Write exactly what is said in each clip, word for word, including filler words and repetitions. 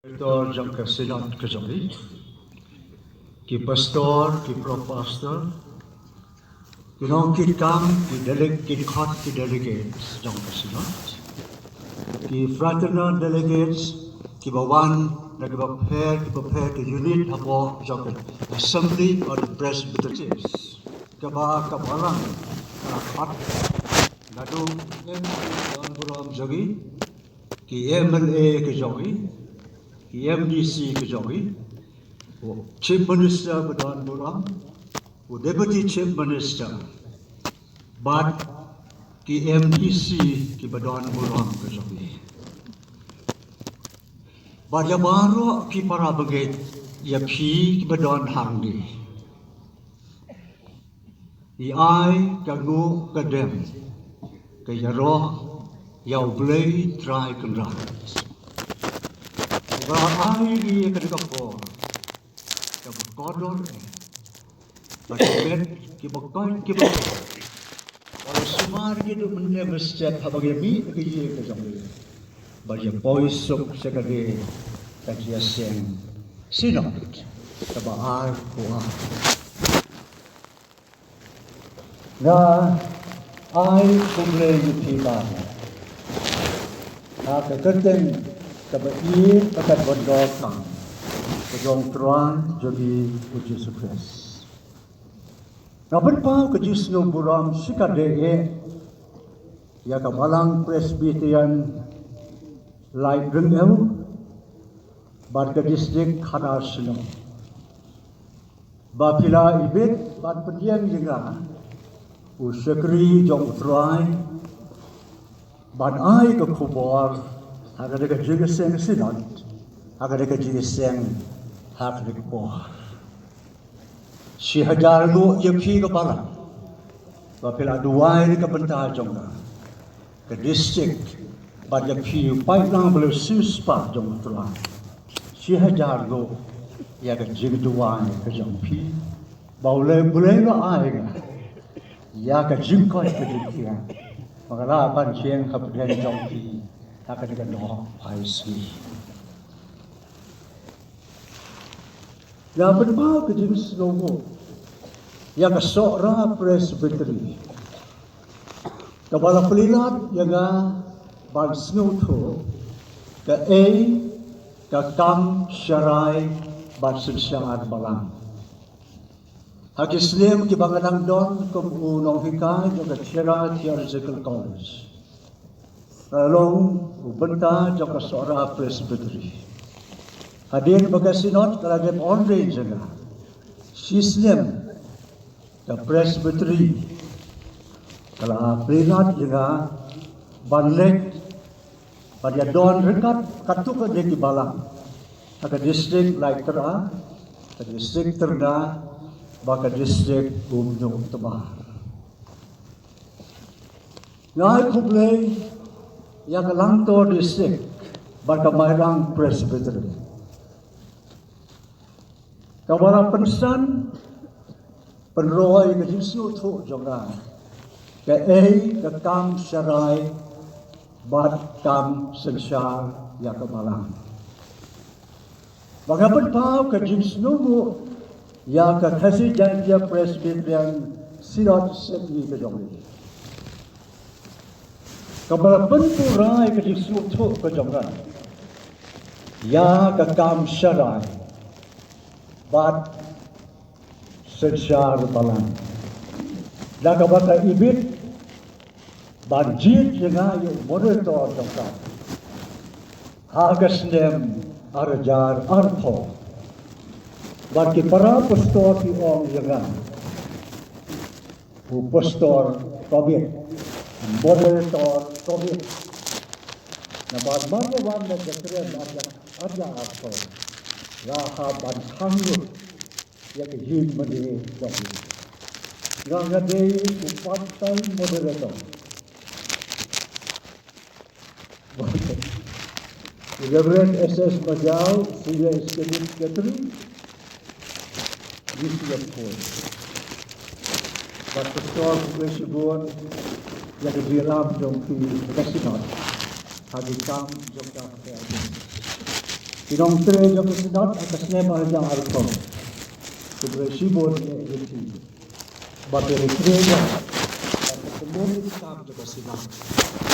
Director jong ka Synod ka jong ngi, ki pastor, ki pro pastor, ki nongkitkam, ki delegate, ki khot, ki delegates jong ka Synod, ki fraternal delegates kiba wan na kiba pher kiba pher ki unit hapoh jong ka Assembly of the Presbyteries, kaba ka Balang ka la khot naduh M P ba don burom jong ngi, ki M L A ka jong ngi, ki M D C ka jong ngi, u Chief Minister ba don burom, u Deputy Chief Minister, bad ki M D C kiba don burom ka jong ngi, bad ïa baroh ki para bangeit, ïa phi kiba don hangne. Ngi ai ka nguh ka dem, ka ïaroh ïa U Blei Trai Kynrad, uba la ai ïa ngi kane ka por kaba kordor, bad ki met kiba koit kiba koit, ba la sumar ïa ngi haduh mynne mynstep haba ngi mih na ka ïing ka jong U Blei, bad ïa poi suk sha kane ka jingïaseng Synod kaba ar ko ar. Nga ai khublei ïa phi baroh ha ka kyrteng kaba ïeit bad kaba donkam ka jong U Trai jong ngi U Jisu Khrist. Nga pynpaw ka jingsngew burom shikatdei ïa ka Balang Presbyterian Laitryngew bad ka district Khadar Shnong, ba phi la ibit bad pdiang ïa nga, u shakri jong U Trai, ban ai ka khubor ha kane ka jingïaseng Synod, ha kane ka jingïaseng, ha kane ka por. Shi hajar nguh ïa phi ka Balang, ba phi la duwai na ka bynta jong nga, ka district, bad ïa phi u paidlang ba la siewspah jong U Trai. Shi hajar nguh ïa ka jingduwai ka jong phi, ba U Blei, U Blei u la ai ïa nga ïa ka jingkoit ka jingkhiah, ba nga lah ban shong hapdeng jong phi ha kane ka dohphaisngi. Nga pynpaw ka jingsngewnguh ïa ka Sohra Presbytery, kaba la pynlait ïa nga ban sngewthuh kaei ka kam sharai bad synshar Balang. Ha ki snem kiba nga dang don kum u nonghikai jong ka Shira Theological College, nga long u bynta jong ka Sohra Presbytery. Hadien ba ka Synod ka la dep ordain ïa nga, shisnem ka Presbytery ka la pynlait ïa nga ban leit, ban ïadon ryngkat katto katne ki balang ha ka district Laitkra, ka district Tyrna, bad ka district Umnong Tmar. Nga ai khublei ïa ka Langtor District bad ka Mairang Presbytery, kaba la pynsan pynroi ka jingsngewthuh jong nga kaei ka kam sharai bad kam synshar ïa ka Balang. Ba nga pynpaw ka jingsngewnguh ïa ka Khasi Jaiñtia Presbyterian Synod Sepngi ka jong ngi, kaba la pynpura ïa ka jingsngewthuh ka jong nga ïa ka kam sharai bad synshar Balang, da kaba ka ibit ban jied ïa nga ïa u moderator jong ka ha ka snem ar hajar arphew. Bad ki para pastor ki ong ïa nga u pastor Tobit, moderator Tobit. Namar mar nga wan na ka snem ar hajar, ar hajar arphew, nga hap ban khang lut ïa ka ïing mane jong ngi. Nga, nga dei u part-time moderator. Reverend S S Majaw, Senior Executive Secretary, U C F Khoi. Bad pastor, khublei shibun ïa ka jingïalam jong phi ha ka Synod ha ki kam jong ka ha ka Ki nongtrei jong ka Synod ha ka snem ar hajar arphew, ki briew shibun ki ïa ki, bad ki nongtrei jong ka Synod, kam jong ka Synod,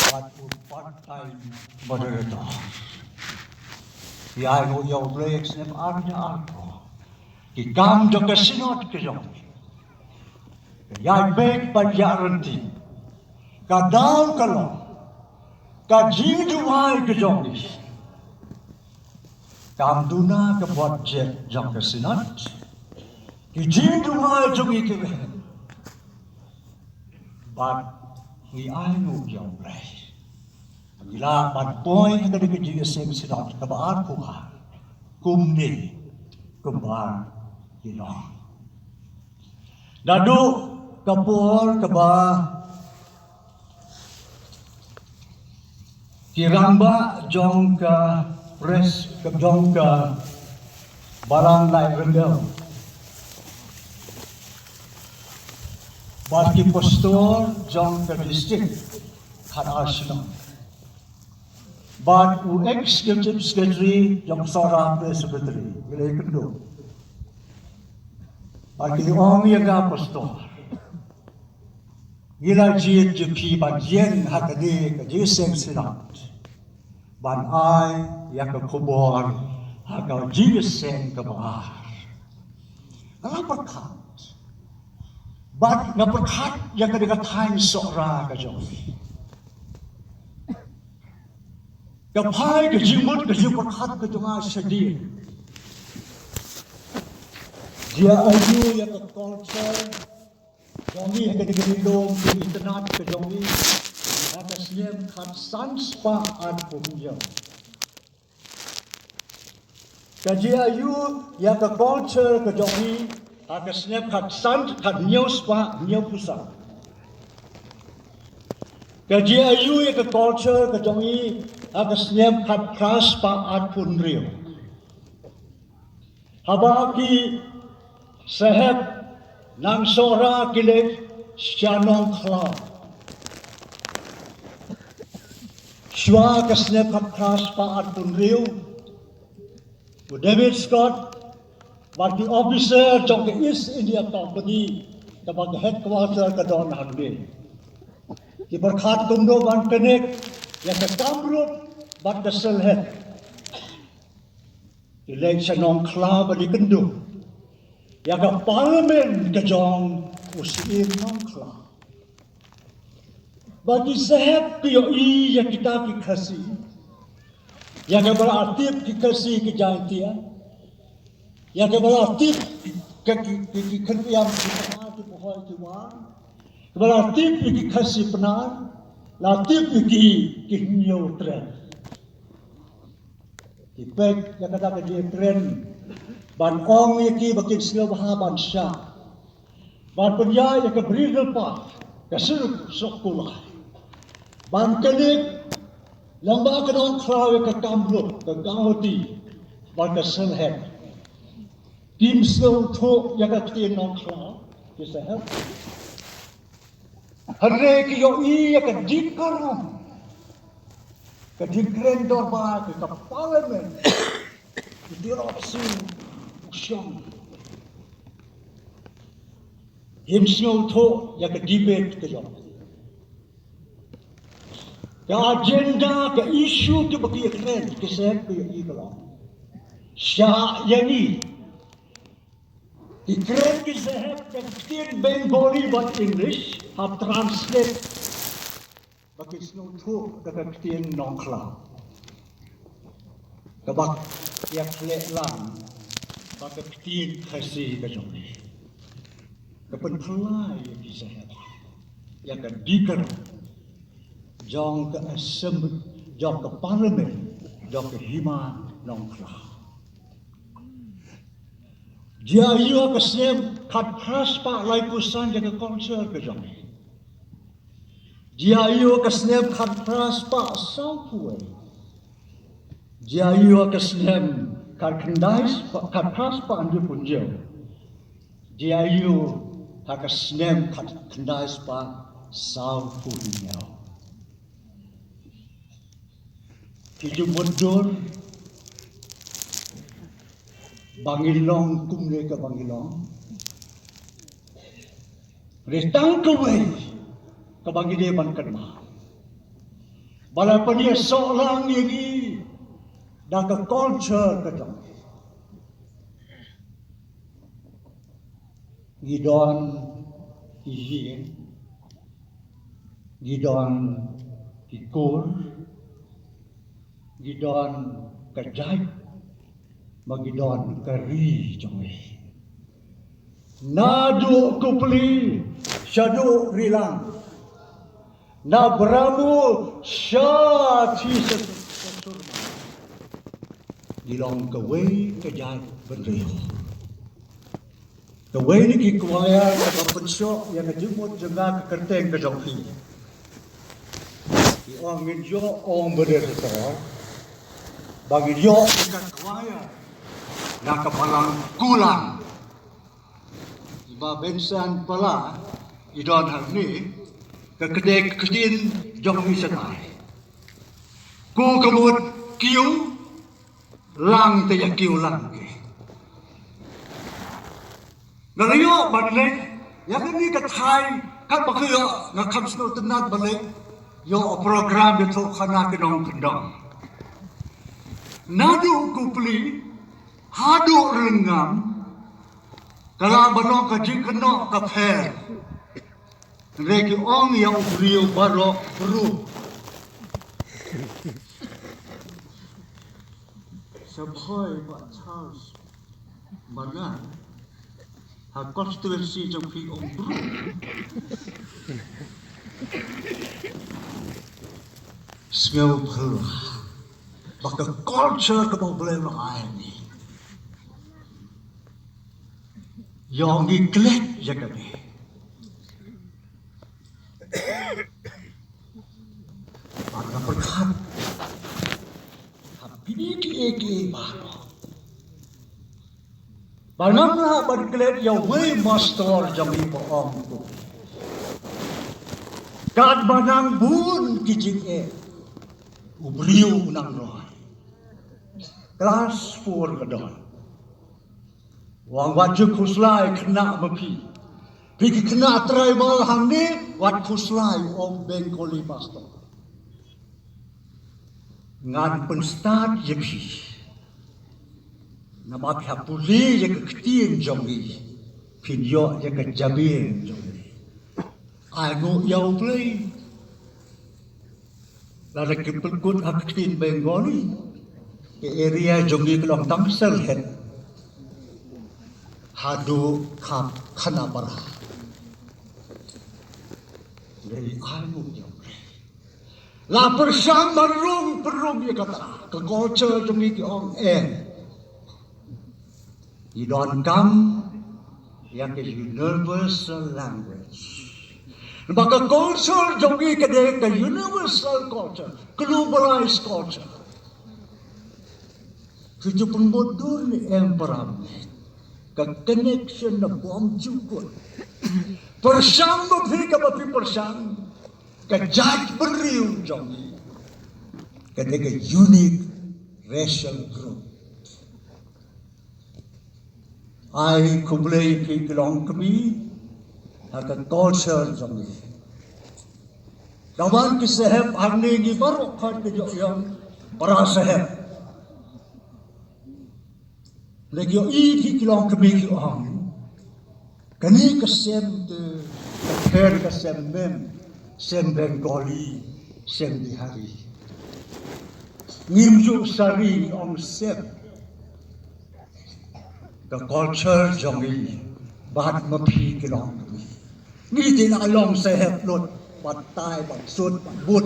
bad u part time moderator. Ïa u ïa u briew snem ar hajar arphew, ki kam jong ka Synod ka jong, ïa bad ïa rynti, ka daw ka long ka jingduwai ka jong ngi. Kam duna ka budget jong ka Synod, ki jingduwai jong ngi ki wei, bad ngi ai nguh ïa u Blei. Ngi lah ban poi ha ka dei ka jingïaseng Synod kaba arphew ar, kumne kumba ki long. Naduh ka por kaba ki rangbah jong ka pres, ka jong ka balang lai rengel, bad ki pastor jong ka district khat ar shnong, bad u executive secretary jong ka Sohra Presbytery, ngi la ïakynduh. Bad ki ong ïa nga, pastor, ngi la jied jong phi ban ïeng ha kane ka jingïaseng Synod, ban ai ïa ka khubor ha ka jingïaseng kaba ar. Nga la pyrkhat, bad nga pyrkhat ïa kane ka thaiñ Sohra ka jong ngi. Ka phai ka jingmut ka jingpyrkhat ka jong nga shadien. Jia aiu ïa ka culture jong ngi ha kane ka lum ka itynnad ka jong ngi ha ka snem khatsan spah arphew hynñiew? Ka jia aiu ïa ka culture ka jong ngi ha ka snem khatsan, khathynñiew spah hynñiewphew san? Ka jia aiu ïa ka culture ka jong ngi ha ka snem khatphra spah arphew hynriew, haba ki sahep nang Sohra ki leit sha Nongkhlaw? Shuwa ka snem khatphra spah arphew hynriew, u David Scott bad ki officer jong ka East India Company, kaba ka headquarter ka don hangne, ki pyrkhat kumno ban connect ïa ka Kamrup bad ka Sylhet. Ki leit sha Nongkhlaw ban ïakynduh ïa ka Parliament ka jong u Syiem Nongkhlaw. Ba ki sahep ki ïohi ïa kita ki Khasi, ïa kaba la tip ki Khasi ki Jaintia, ïa kaba la tip ki, ki, ki, ki Khyndiat ki Pnar ki Pohoi ki War, kaba la tip ïa ki Khasi Pnar, la tip ïa ki, ki Hynñiewtrep. Ki peit ïa kata ka jingkren, ban ong ïa ki ba kin sngewbha ban shah, ban pynïaid ïa ka bridle path, ka syrok Sohkulai, ban connect lyngba ka Nongkhlaw ïa ka Kamrup, ka Guwahati bad ka Sylhet. Kim sngewthuh ïa ka ktien Nongkhlaw, ki sahep. Hynrei ki ïohi ïa ka jingkren, ka jingkren dorbar ka, ka Parliament, ka jingïaroh shuh u shong. Kim sngewthuh ïa ka debate ka jong, ka agenda, ka issue kiba ki kren, ki sahep ki ïohi ka long shah ïa ngi. Ki kren ki sahep ka ktien Bengali bad English, hap translate ba kin sngewthuh da ka ktien Nongkhlaw, kaba ïa khleh lang bad ka ktien Khasi ka jong ngi. Ka pynphylla ïa ki sahep ïa ka dikar jong ka Assembly, jong ka Parliament, jong ka Hima Nongkhlaw. Jia aiu ha ka snem khatphra spah laiphew san ïa ka culture ka jong ngi? Jia aiu ha ka snem khatphra spah sawphew wei? Jia aiu ha ka snem khatkhyndai spah, khatphra spah hynriewphew hynñiew? Jia aiu ha ka snem khatkhyndai spah sawphew hynñiew? Ki ju mutdur, ba ngi long kumne kaba ngi long. Hynrei tang kawei kaba ngi dei ban kynmaw, ba la pynïasoh lang ïa ngi da ka culture ka jong ngi. Ngi don ki ïing, ngi don ki kur, ngi don ka jait, ma ngi don ka ri jong ngi. Naduh Kupli shaduh Rilang, na Bramu sha Thisha Surma, ngi long kawei ka jaitbynriew. Kawei na ki choir kaba pynshoh ïa ka jingmut jong nga ka kyrteng ka jong phi. Ki ong ngin ïoh, ong moderator, ba ngin ïoh ka choir na ka balang Kulang. Ba Benson Pala i don hangne, ka kdei ka ktien jong ngi shatai. Ko ka mut kiew lang te ïa kiew lang ki. Nga la ïoh ban leit ïa kane ka thaiñ, katba ka ïoh nga kham sngewtynnat ban leit ïoh program ïathuhkhana ki nongkyndong. Naduh Kupli haduh Rynngam ka la ban long ka jingkynnoh ka pher. Hynrei ki ong ïa u briew baroh bru. Sa Bhoi Bah Charles Marngar, ha constituency jong phi ong bru. Sngewbha ba ka culture kaba U Blei u la ai ïa ngi, ïoh ngi klet ïa kane. Bad nga pyrkhat ha phi kiei kiei baroh, ba ngam lah ban klet ïa uwei u mastor jong ngi ba ong, katba nang bun ki jingeh u briew u nang roi. Klas four ka don. U ong wat ju khuslai khynnah ma phi. Phi ki khynnah tribal hangne wat khuslai, u ong Bengali pastor. Ngan pynstad ïa phi. Namar phi hap pule ïa ka ktien jong ngi, phin ïoh ïa ka jabieng jong ngi. Ai nguh ïa U Blei. Lada ki pynkut ha ka ktien Bengali, ka area jong ngi ka long tang Sylhet haduh Khap Khanapara. Ngi ai nguh ïa U Blei. La pyrshang ban rung pynrung ïa kata, ka culture jong ngi ki ong eh. Ngi donkam ïa ka universal language. Namar ka culture jong ngi ka dei ka universal culture, globalized culture. Ki ju pynbud dur ne em para, ka connection na bym ju kut. Pyrshang ma phi kaba phi pyrshang, ka jaitbynriew jong ngi ka dei ka unique racial group. Ai khublei phi ki longkmie ha ka culture jong ngi. Da wan ki sahep hangne ngi baroh khoit ki ïoh ïa para sahep. Lada ïohi phi ki longkmie ki ong, kane ka sem te ka pher ka sem mem, sem Bengali, sem Bihari. Ngim ju sari ong sem. Ka culture jong ngi bad ma phi ki longkmie. Ngi te la long sahep lut bad tai bad sut bad but.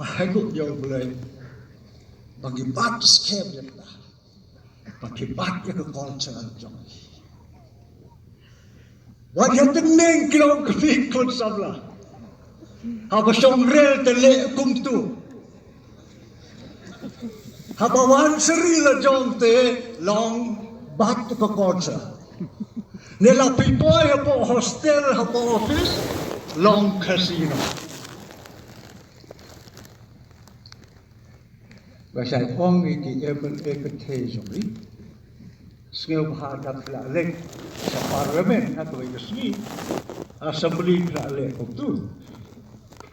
Ai nguh ïa U Blei ba ngi bat skhem ïa kata. Ba ngi bat ïa ka culture jong ngi. Wat ïa tyneng ki longkmie khun samla. Haba shong rel te leh kumtu. Haba wan sha ri la jong te long bat ka culture. Ne la pynpoi hapoh hostel hapoh office long casino. Ka shait ong ïa ki M L A ka thei jong ngi. Sngewbha da phi la leit sha parliament ha kawei ka sngi. Assembly phi la leit kumtu.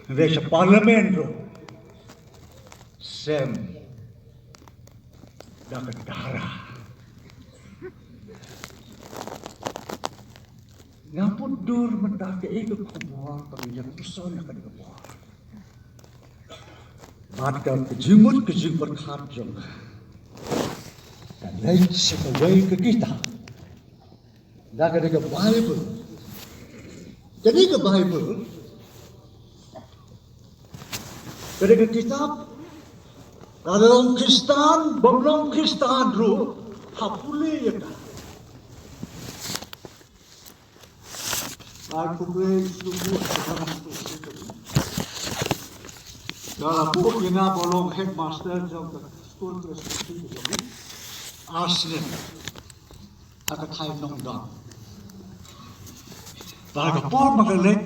Hynrei sha parliament ruh sem da ka dara. Nga bud dur mynta kaei ka khubor ba ngi ïa puson ïa kane ka por. Bad ka jingmut ka jingpyrkhat jong nga ka leit sha kawei ka kitab. Da kane ka Baibl. Kane ka Baibl. Kane ka kitab. Lada long Khristan, bym long Khristan ruh, ha pule ïa ka. Ai khublei ïa u Trai. Ka la buh ïa nga ba long headmaster jong ka skul Presbyterian jong ngi. Ar snem ha ka thaiñ Nongdon. Ba ka por ba nga leit,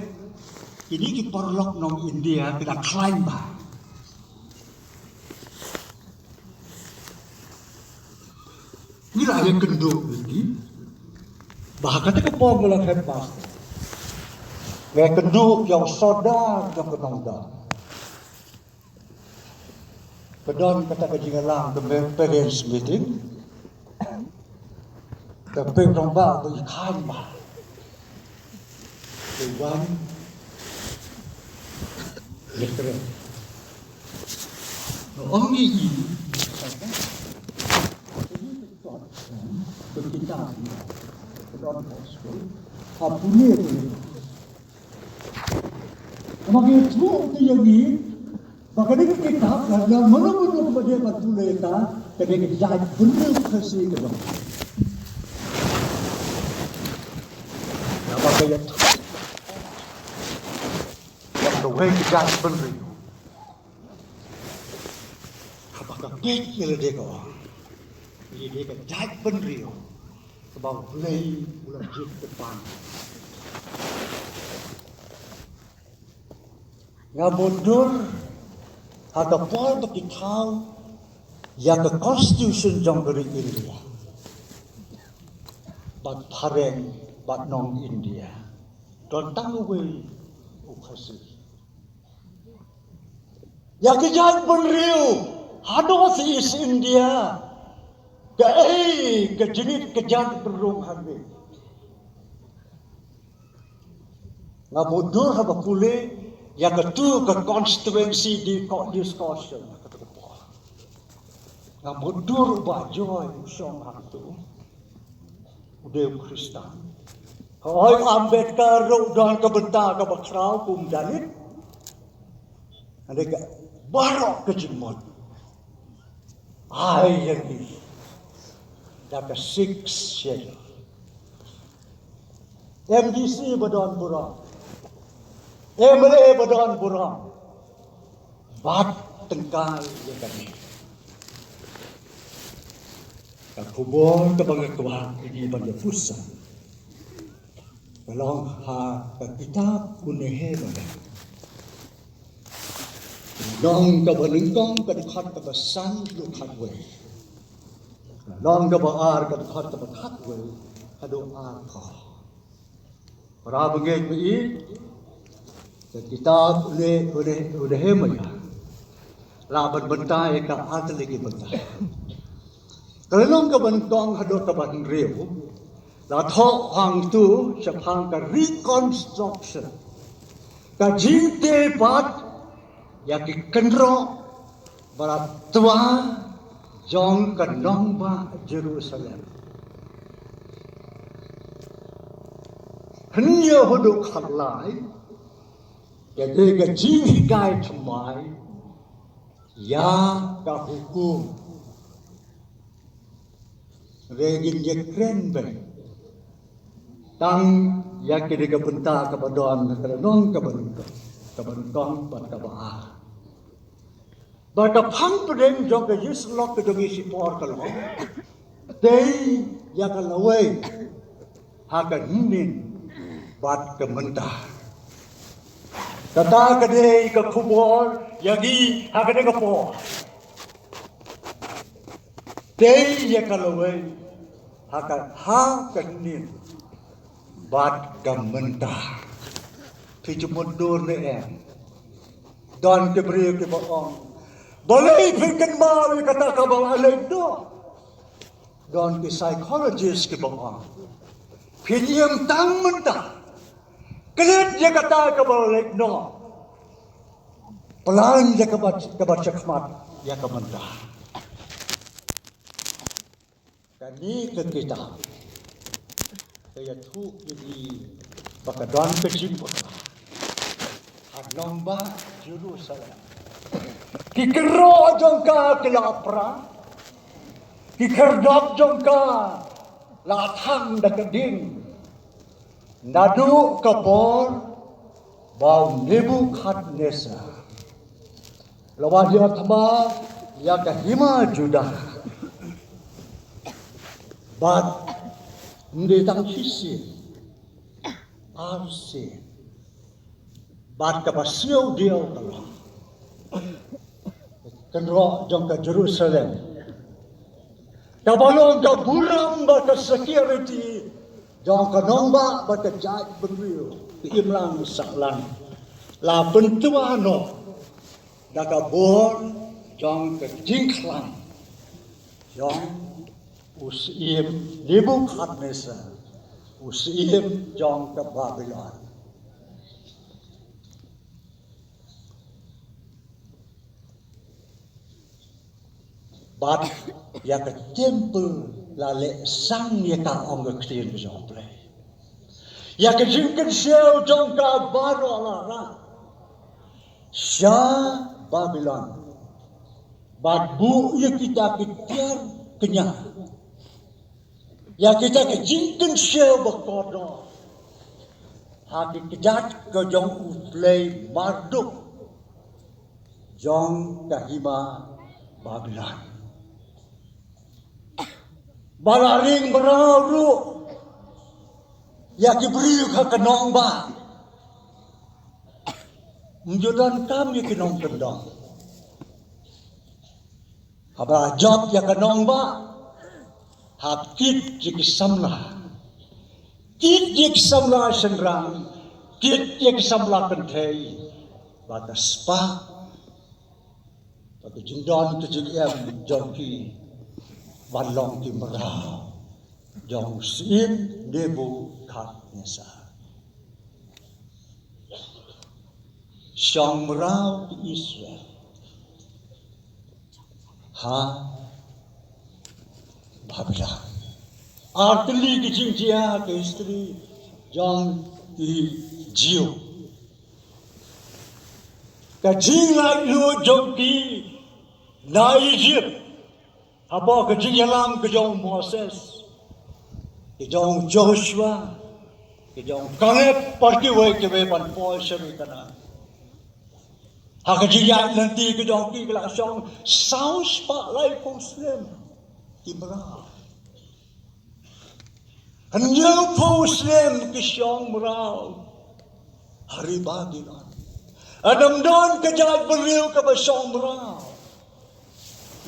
kine ki paralok nong India ki la khlaiñ bha. Ngi la ïakynduh ïa ki. Ba ha kata ka por nga long headmaster, nga ïakynduh ïa u sordar jong ka Nongdon. Ka don kata ka jingïalang ka me-, parents meeting. Ka pyrshang ba ka i khan ba. Ka wan ïa kren. Ong i i. Ka kita ka don ka school. Ka pule ka. Ka ma ka ïathuh ka ïa ngi ba ka dei ka kitab, lada mano mano kaba dei ban pule ïa ka, ka dei ka jaitbynriew Khasi ka dei. Ka ma ka ïathuh ïa kawei ka jaitbynriew. Kaba ka peit ïa lade ka ong, ïa lade ka jaitbynriew kaba U Blei u la jied kyrpang. Nga bud dur ha ka por ba ki thaw ïa ka constitution jong ka ri India. Bad phareng bad nong India, don tang uwei u Khasi. Ïa ka jaitbynriew ha North East India, kaei ka jingit ka jaitbynriew hangne? Nga bud dur haba pule ïa katu ka constituency di-, discussion ha katu ka por. Nga bud dur ba Joy u shong hangtu. U dei u Khristan. Hooid, Ambedkar ruh u don ka bynta kaba khraw kum Dalit. Hynrei ka baroh ka jingmut ai ïa ngi da ka Sixth Schedule. M D C ba don burom, M L A ba don burom, bad tyngkai ïa kane. Ka khubor kaba nga kwah ïa ngi ban ïa puson ka long ha ka kitab u Nehemia. Lynnong kaba nyngkong ka dkhot kaba san haduh khatwei. Lynnong kaba ar ka dkhot kaba khatwei haduh arphew. Para bangeit ba ïeit, ka kitab u Ne-, u Ne-, u Nehemia la ban bynta ïa ka ar tylli ki bynta. Ka lynnong kaba nyngkong haduh kaba hynriew la thoh hangtu shaphang ka reconstruction, ka jingtei pat ïa ki kynroh ba la twa jong ka nongbah Jerusalem. Hynñiew haduh khatlai ka dei ka jinghikai thymmai ïa ka hukum. Hynrei ngin ïakren beit tang ïa kane ka bynta kaba don ha ka lynnong kaba nyngkong, kaba nyngkong bad kaba ar. Bad ka phang pdeng jong ka ïing syllok ka jong ngi shipor ka long, dei ïa ka lawei ha ka hynnin bad ka mynta. Kata ka dei ka khubor ïa ngi ha kane ka por. Tei ïa ka lawei ha ka, ha ka nin bad ka mynta. Phi ju mutdur ne em? Don ki briew kiba ong, balei phin kynmaw ïa kata kaba la leit noh? Don ki psychologist kiba ong, phin im tang mynta, klet ïa kata kaba la leit noh, plan ïa kaba, kaba shakhmat ïa ka mynta. Kane ka kitab ka ïathuh ïa ngi ba ka don ka jingpyrta ha nongbah Jerusalem. Ki kyrdoh jong ka ki la pra, ki khyrdop jong ka la thang da ka ding. Naduh ka por ba u Nebukadnesar la wan ïa thma ïa ka hima Judah. Bad ym dei tang shisien, arsien. Bad kaba siew diaw ka long kynroh jong ka Jerusalem, kaba long ka burom bad ka security jong ka nongbah bad ka jaitbynriew, ka imlang sahlang, la pyntwa noh da ka bor jong ka jingkhlam jong u syiem Nebukadnesar, u syiem jong ka Babilon. Bad ïa ka temple la leh sang ïa ka, ong ka ktien ka jong U Blei. Ïa ka jingkynshew jong ka baroh la rah sha Babilon. Bad buh ïa kita ki tiar kñia, ïa kita ki jingkynshew ba kordor ha ki kjat ka jong u blei Marduk jong ka hima Babilon. Ba la ring mraw ruh ïa ki briew ha ka nongbah. Ym ju donkam ïa ki nongkyndong. Haba la jop ïa ka nongbah, hap kit ïa ki samla. Kit ïa ki samla shynrang, kit ïa ki samla kynthei, bad ka spah bad ka jingdon ka jingem jong ki ban long ki mraw jong u syiem Nebukadnesar. Shong mraw ki Israel ha Babilon. Ar tylli ki jingjia ka history jong ki Jiw. Ka jinglaitluid jong ki na Ijipt hapoh ka jingïalam ka jong u Moses, ka jong u Joshua, ka jong u Kaleb, bad kiwei kiwei ban poi sha ri Kanaan. Ha ka jingïaid lynti ka jong ki, ki la shong saw spah laiphew snem ki mraw. Hynñiewphew snem ki shong mraw ha ri Babilon. Ym don ka jaitbynriew kaba shong mraw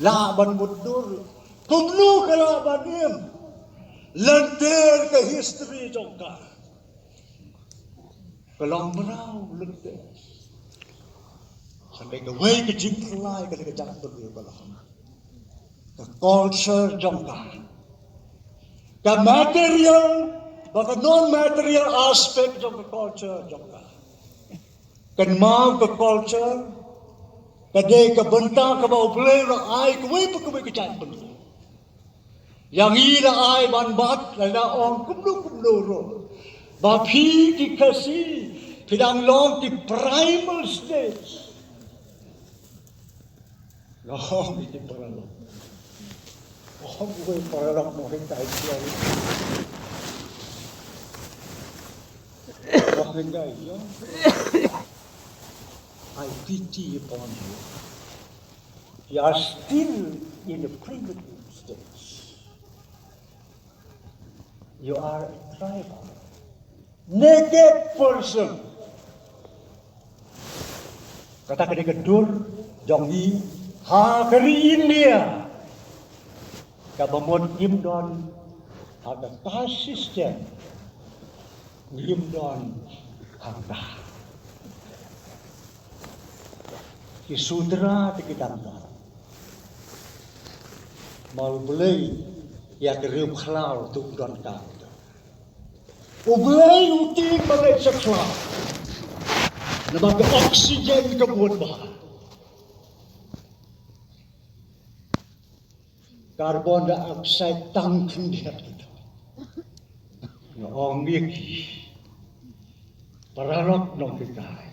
lah ban mutdur. Kumno ka lah ban im? Lynter ka history jong ka, ka long mraw lynter. Hynrei kawei ka jingpyllait ka dei ka jaitbynriew ka long ka culture jong ka, ka material bad ka non material aspect jong ka culture jong ka. Kynmaw, ka culture ka dei ka bynta kaba U Blei u la ai kawei pa kawei ka jaitbynriew. Ïa ngi la ai ban bat, la ong kumno kumno ruh, ba phi ki Khasi phi dang long ki primal stage. Long ïa ki paralok. Ong uwei u paralok, mo, hikai jia. Mo, hikai jia. I pity upon you. You are still in the primitive stage. You are a tribal, naked person. Kata ka dei ka dur jong ngi ha ka ri India. Kaba mut ngim don ha ka caste system, ngim don hangta. Ki sutara te ki dang don. Ma U Blei ïa ka riew khlaw te u don ka. U Blei u tieng ba leit sha khlaw. Namar ka oxygen ka mut bha. Carbon dioxide tang khyndiat. Nga ong ïa ki paralok nonghikai.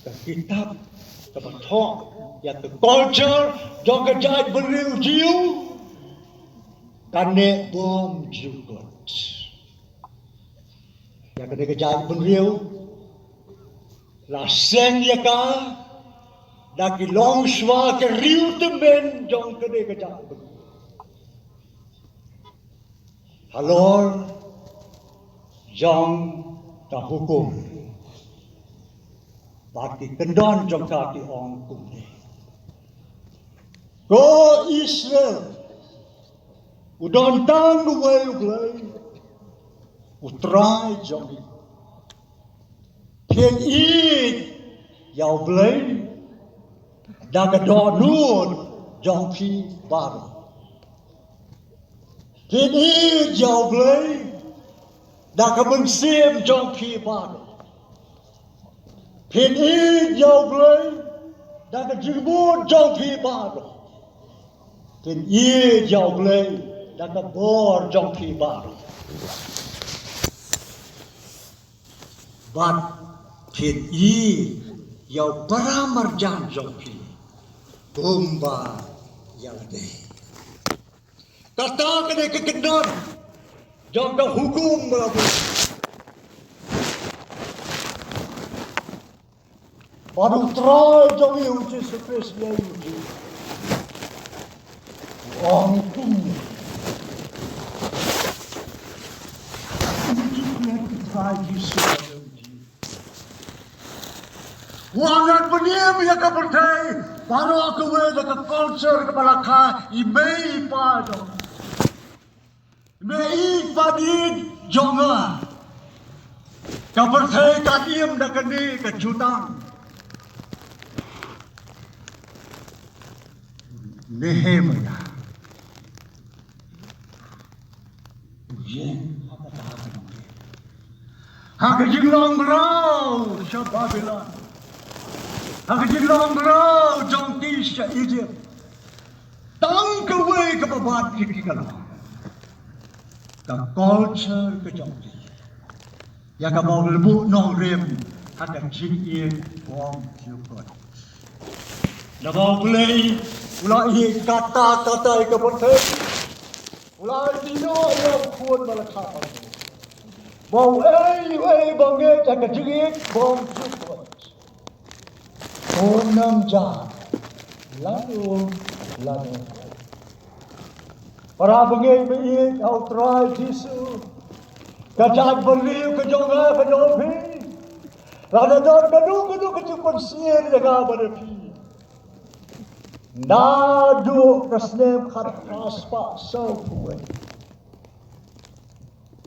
Ka kitab kaba thoh ïa ka culture jong ka jaitbynriew Jiw, kane bym jukut. Ïa kane ka jaitbynriew la seng ïa ka da ki longshuwa ka riew tymmen jong kane ka jaitbynriew. Halor jong ka hukum bad ki kyndon jong ka ki ong kumne: Ko Israel, u don tang uwei U Blei, U Trai jong ngi. Phin ïeit ïa U Blei da ka dohnud jong phi baroh. Phin ïeit ïa U Blei da ka mynsiem jong phi baroh. Phin ïeit ïa U Blei da ka jingmut jong phi baroh. Phin ïeit ïa U Blei da ka bor jong phi baroh. Bad phin ïeit ïa u para marjan jong phi kumba ïa lade. Kata ka dei ka kyndon jong ka hukum ba la buh. Bad U Trai jong ngi U Jisu Khrist ïa u, u ong kumne. U Trai Jisu, u ong, ngan pynim ïa ka pyrthei baroh kawei da ka culture kaba la kha i mei i pa jong, i mei i pa jong nga. Ka pyrthei kan im da kane ka jutang. Nehemiah u ïeng ha kata ka jingïeng, ha ka jinglong mraw sha Babilon, ha ka jinglong mraw jong ki sha Ijipt. Tang kawei kaba bad ïa ki ka long ka culture ka jong ki, ïa kaba u la buh nongrim ha ka jingïeit bymjukut. Naba U Blei u la ïeit katta katta ïa ka pyrthei. U la ïehnoh ïa u Khun ba la kha, ba uei uei ba ngeit ha ka jingïeit bymjukut un ym jan lano lano. Para bangeit ba ïeit ha U Trai Jisu, ka jaitbynriew ka jong nga ka jong phi, lada don kano kano ka jingpynsyier ïa nga bad ïa phi, naduh ka snem khatphra spah sawphew wei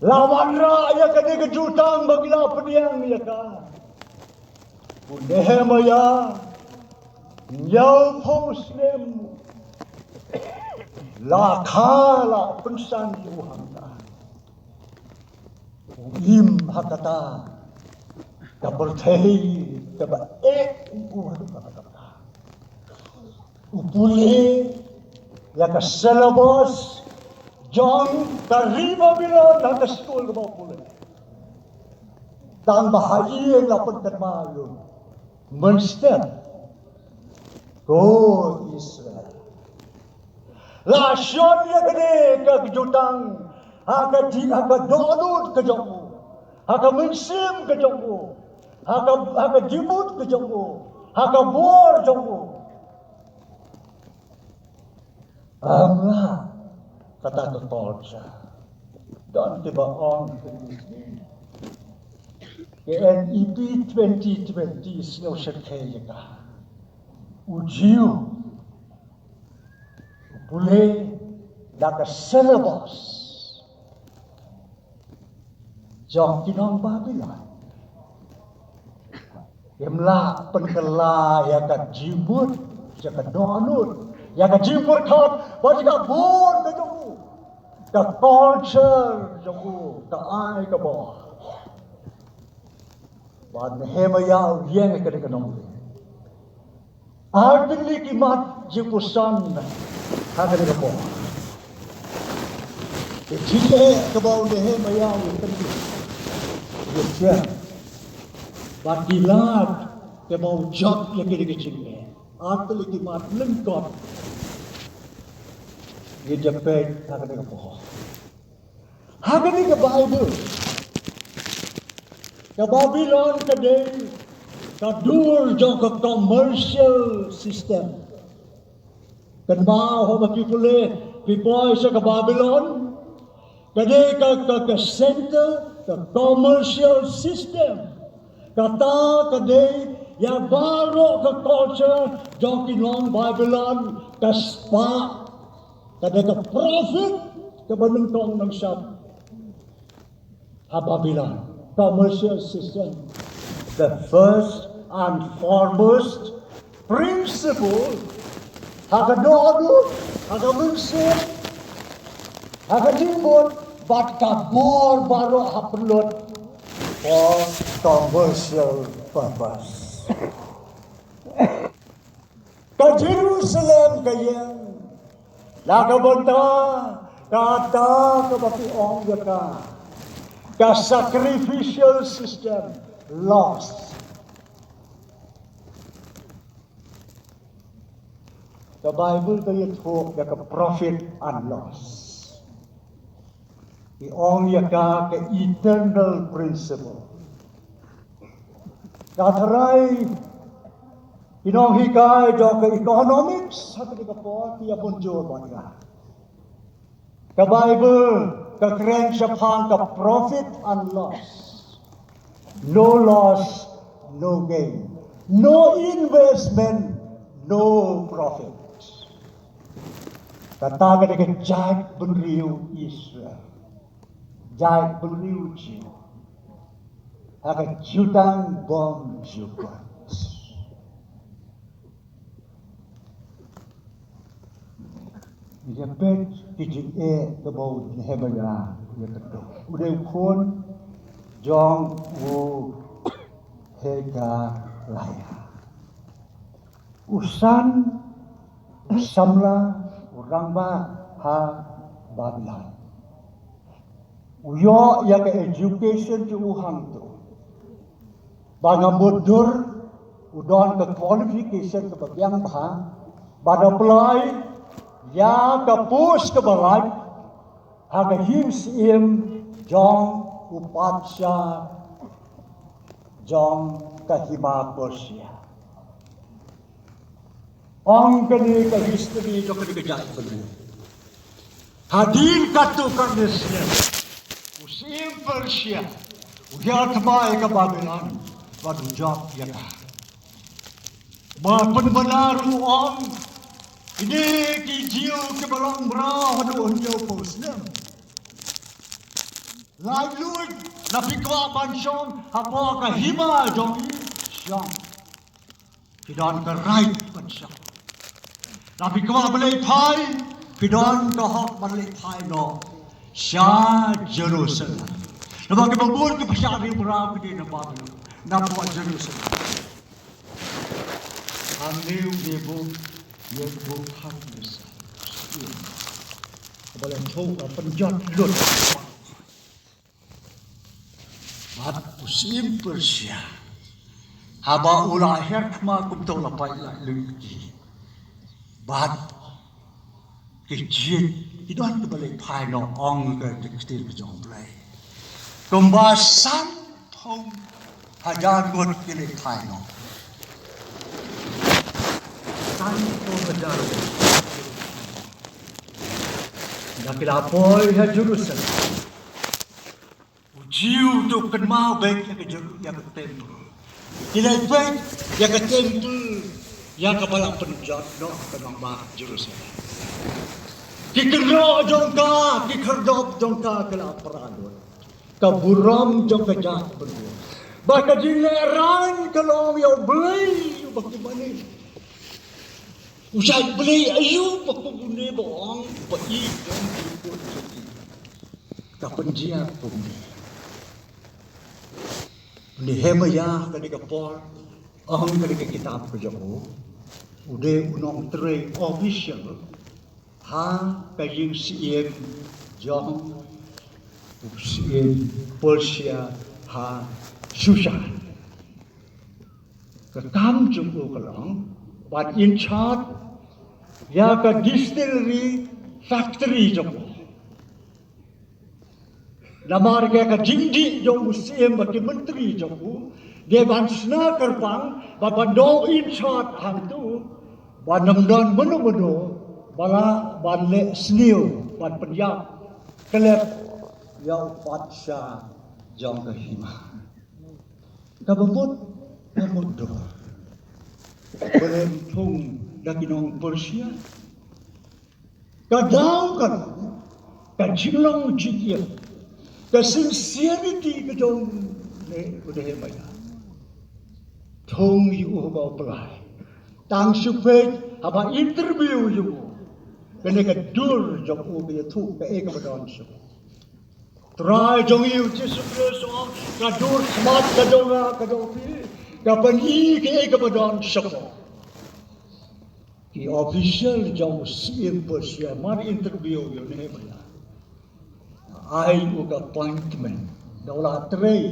la wanrah ïa kane ka jutang ba ngi la pdiang ïa ka. U Nehemiah, hynñiewphew snem la kha, la pynsan ïa u hangta. U im ha kata ka pyrthei kaba eh u ha kata. U pule ïa ka syllabus jong ka ri Babilon ha ka skul kaba u pule. Tang ba ha ïing la pynkynmaw ïa u mynstep. Ko Israel, la shon ïa kane ka jutang ha ka di, ha ka dohnud ka jong u, ha ka mynsiem ka jong u, ha ka, ha ka jingmut ka jong u, ha ka bor jong u. Ym lah kata ka culture. Don kiba ong ka N E P twenty twenty, sngewsih ïa ka. U Jiw u Te da ka syllabus jong ki nong Babilon. Ym lah pynkylla ïa ka jingmut, ïa ka dohnud, ïa ka jingpyrkhat, bad ïa ka bor ka jong u, ka culture jong u, ka ai ka bor. Bad Nehemiah u ïeng ïa kane ka nongrim. Ar tylli ki mat jingpuson ha kane ka por. Ki jingeh kaba u Nehemiah u ïatylli, u ïashem. Bad ki lad kaba u jop ïa kine ki jingeh. Ar tylli ki mat lyngkot. Ngin ïa peit ha kane ka por. Ha kane ka Baibl, ka Babilon ka dei ka dur jong ka commercial system. Kynmaw haba phi pule, phi poi sha ka Babilon, ka dei ka, ka, ka center ka commercial system. Kata ka dei ïa baroh ka culture jong ki nong Babilon, ka spah, ka dei ka profit kaba nyngkong nyngshap ha Babilon. Commercial system. The first and foremost principle ha ka dohnud, ha ka mynsiem, ha ka jingmut, bad ka bor baroh ha pynlut for commercial purpose. Ka Jerusalem ka ïeng na ka bynta kata kaba ki ong ïa ka, ka sacrificial system, laws. Ka Baibl ka ïathuh ïa ka profit and loss. Ki ong ïa ka ka eternal principle. Ka tharai ki nonghikai jong ka economics ha kane ka por ki ïa bun jur bad ka. Ka Baibl ka kren shaphang ka profit and loss. No loss, no gain. No investment, no profit. Kata ka dei ka jaitbynriew Israel. Jaitbynriew Jiw. Ha ka jutang bymjukut. Ïa peit ki jingeh kaba u Nehemiah ïa kynduh. U dei u khun jong u Hekaliah. U san samla u rangbah ha Babilon. U ïoh ïa ka education jong u hangto. Ba nga mutdur u don ka qualification kaba biang bha ban apply ïa ka post kaba lait ha ka hima syiem jong u patsha jong ka hima Persia. Ong kane ka history jong kane ka jaitbynriew. Hadien katto katne snem, u syiem Persia u ïa thma ïa ka Babilon bad u jop ïa ka. Ba pynbna ruh u ong, kine ki Jiw kiba long mraw haduh hynñiewphew snem, laitluid, lada phi kwah ban shong hapoh ka hima jong ngi, shong. Phi don ka right ban shong. Lada phi kwah ban leit phai, phi don ka hok ban leit phai noh sha Jerusalem. Namar kiba bun ki pyrshah ri mraw ki dei na Babilon, napoh Jerusalem. Hangne u Nebukadnesar, ba la thoh, la pynjot lut. Bad u syiem Persia, haba u la her thma kumto, la pait laitluid ki. Bad ki jied, ki don kiba leit phai noh, ong ka ktien ka jong U Blei. Kumba sanphew hajar ngut ki leit phai noh. Sanphew hajar ngut. Da ki la poi ha Jerusalem, u Jiw u kynmaw beit ïa ka Jer-, ïa ka temple. Ki leit beit ïa ka temple, ïa kaba la pynjot noh ka nongbah Jerusalem. Ki kynroh jong ka, ki khyrdop jong ka, ka la pra lut. Ka burom jong ka jaitbynriew. Ba ka jinglehrain ka long ïa U Blei uba kumne. U shait Blei aïu ba kumne ba ong ba i dang ki put jong i. Ka pynjia kumne. Nehemiah kane ka por, ong kane ka kitab ka jong u, u dei u nongtrei official ha ka ïing syiem jong u syiem Persia ha Shushan. Ka kam jong u ka long ban in charge ïa ka distillery factory jong u. Namar ka, ka jingdih jong u syiem bad ki myntri jong u, dei ban shna kyrpang ba ban don in charge hangtu, ba ym don mano mano ba lah ban leh sniew ban pynïap khlem ïa u patsha jong ka hima. Kaba mut, ka mutdur. Ba leh thung da ki nong Persia. Ka daw ka long ka jinglong jingim, ka sincerity ka jong u Nehemiah. Thung ïa u haba u pynlait, tang shu peit haba interview ïa u, kane ka dur jong u ka ïathuh kaei kaba don sha u. Trai jong ngi u Jisu Khrist u ong, ka dur khmat ka jong nga ka jong phi, ka pyni kaei kaba don sha phi. Ki official jong u syiem Persia mar interview ïa u Nehemiah, ai u ka appointment da u la trei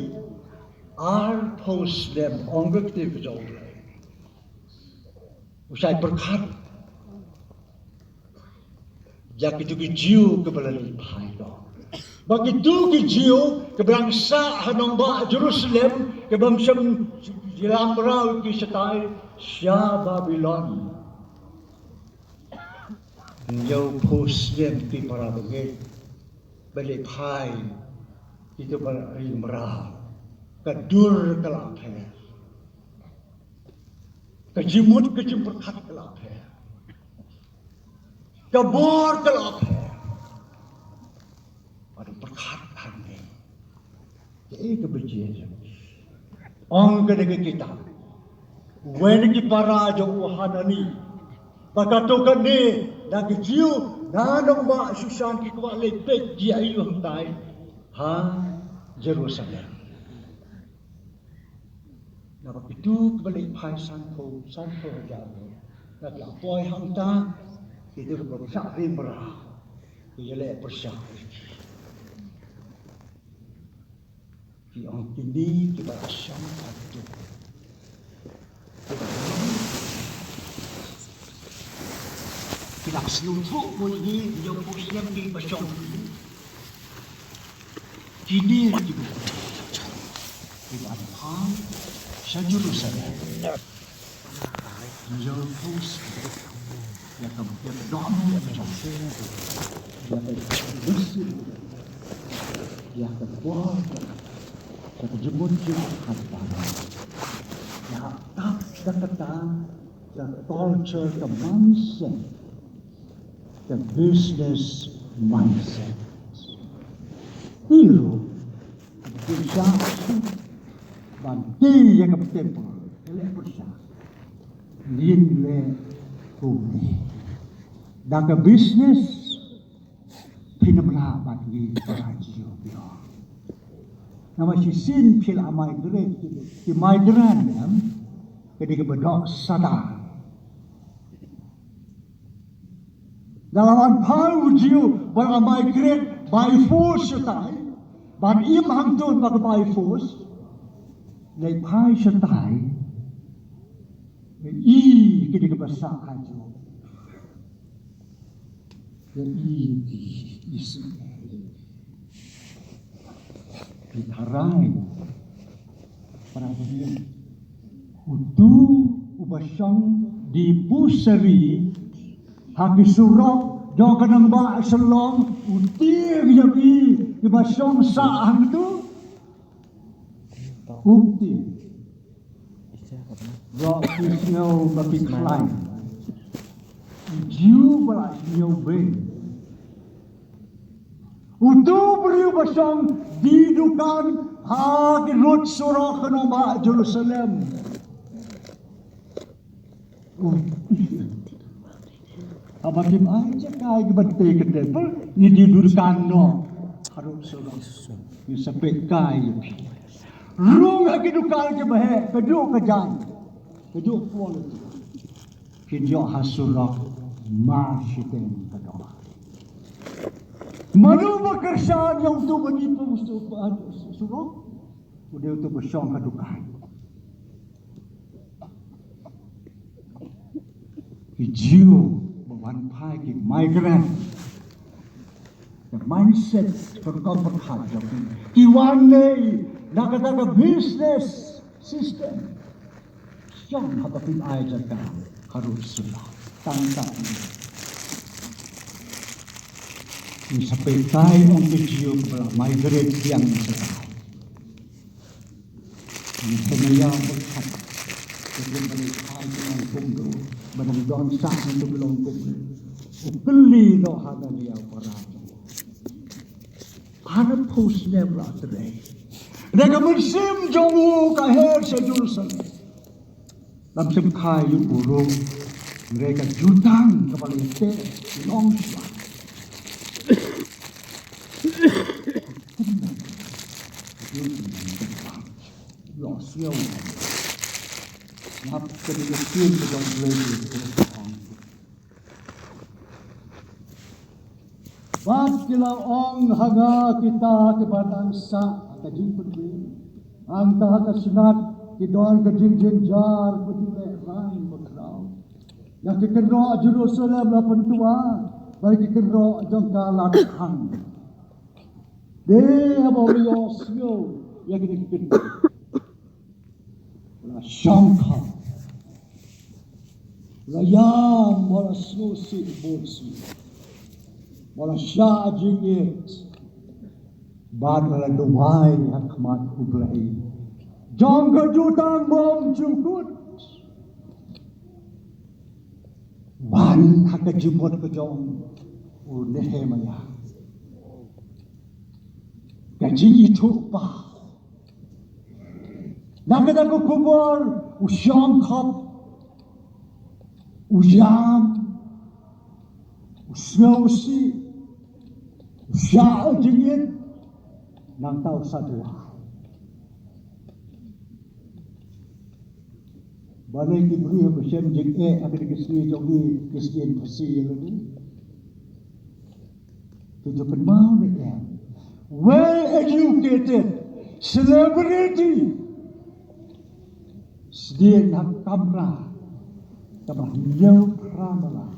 arphew snem ong ka ktien ka jong u Blei. U shait pyrkhat ïa kitu ki Jiw kiba la leit phai noh. Ba kitu ki Jiw kiba dang sah ha nongbah Jerusalem, kiba ym shym jylla mraw ki shatai sha Babilon. Hynñiewphew snem ki para bangeit ba leit phai, kitu ba ri mraw. Ka dur ka la pher. Ka jingmut ka jingpyrkhat ka la pher. Ka bor ka la pher. Bad u pyrkhat hangne, kaei kaba jia jong ngi? Ong kane ka kitab, wei na ki para jong u Hanani, ba katto katne na ki Jiw na nongbah Shushan ki kwah leit peit jia ïa u hangtai ha Jerusalem. Naba kitu kiba leit phai sanphew, sanphew hajar ngut, na ki la poi hangta, kitu kiba shah ri mraw, ki ïaleh pyrshah ïa ki. Ki ong kine kiba la shong ha kitu, ki la sngewthuh mo ïa ngi, ïa u Muslim kiba shong. Kine ki ban phai sha Jerusalem. Ïa ka, ïa ka, ïa ka dohnud jong, ïa ka, ïa ka bor, ïa ka jingmut jingpyrkhat. Ïa ka, da kata, ïa ka culture, ka mindset. The business mindset. Ki ruh ki shah shuh ban tei ïa ka temple, ka leh pyrshah. Ngin leh kumne. Da ka business phin ym lah ban ngi para jiw biang. Namar shisien phi la migrate, ki migrant em, ka dei kaba doh sadar. Lada la wan phai u Jiw ba la migrate by force shatai, ban im hangto ba ka by force, leit phai shatai, i kine kiba sah ha Jiw, i ki Israel. Ki tharai, para bangeit, utu uba shong Dipushari ha ki surok jong ka nongbah Shillong, u tieng ïa ki, kiba shong sah hangtu. U tieng. Ba ki sngew ba ki khlaiñ. U Jiw ba la sngew beiñ. Utu u briew ba shong die dukan ha ki rud surok ha nongbah Jerusalem. Haba phim ai jaka ïa ki ban tei ka templ, ngi die dukan noh ha rud surok. Ngi sa peit kai ïa phi. Rung ha ki dukan kiba heh, kajuh ka jaiñ, kajuh quality. Phin ïoh ha surok mar shiteng ka dor. Mano ba kyrshan ïa utu ba die pung surok? U dei utu ba shong ha dukan. Ki Jiw ba wan phai, ki migrant. The mindset pyrkhat pyrkhat jong ki. Ki wan lei na kata ka business system. Shong haba phim ai jaka ha rud surok. Tang tang. Ngi sa peit kai, ong ki Jiw ba la migrate biang sa kai. Nehemiah u khat, ka jingpynlong kumno, ba dang don sah hangto ka long kumno. U kylli noh Hananiah u para jong u. Arphew snem la trei. Da ka mynsiem jong u ka her sha Jerusalem. Lam shym kha ïa u ruh. Hynrei ka jutang kaba la teh long shuwa. Ïohsngew. Ngap ka dei ka ktien ka jong U Blei. Bad ki la ong ha nga, kita kiba dang sah ha ka jingpynrem, hangta ha ka shnat ki don ka jingjynjar, ka jinglehrain bakhraw. Ïa ki kynroh Jerusalem la pyntwa, bad ki kynroh jong ka la khang. Dei haba u la ïohsngew ïa kine ki kyntien, u la shongkha, u la ïam, u la sngewsih bun sien, u la shah jingïeit, bad u la duwai ha khmat U Blei jong ka jutang bymjukut. Ban ha ka jingmut ka jong u Nehemiah, ka jingithuhpaw. Na kata ka khubor, u shongkha, u ïam, u sngewsih, u shah jingïeit, nangta u sa duwai. Balei ki briew ba shem jingeh ha kine ki sngi jong ngi, ki sngi Khasi ïa lade? Ki ju kynmaw ne em? Well educated, celebrity, sdien ha kamra kaba hynñiew phra mala,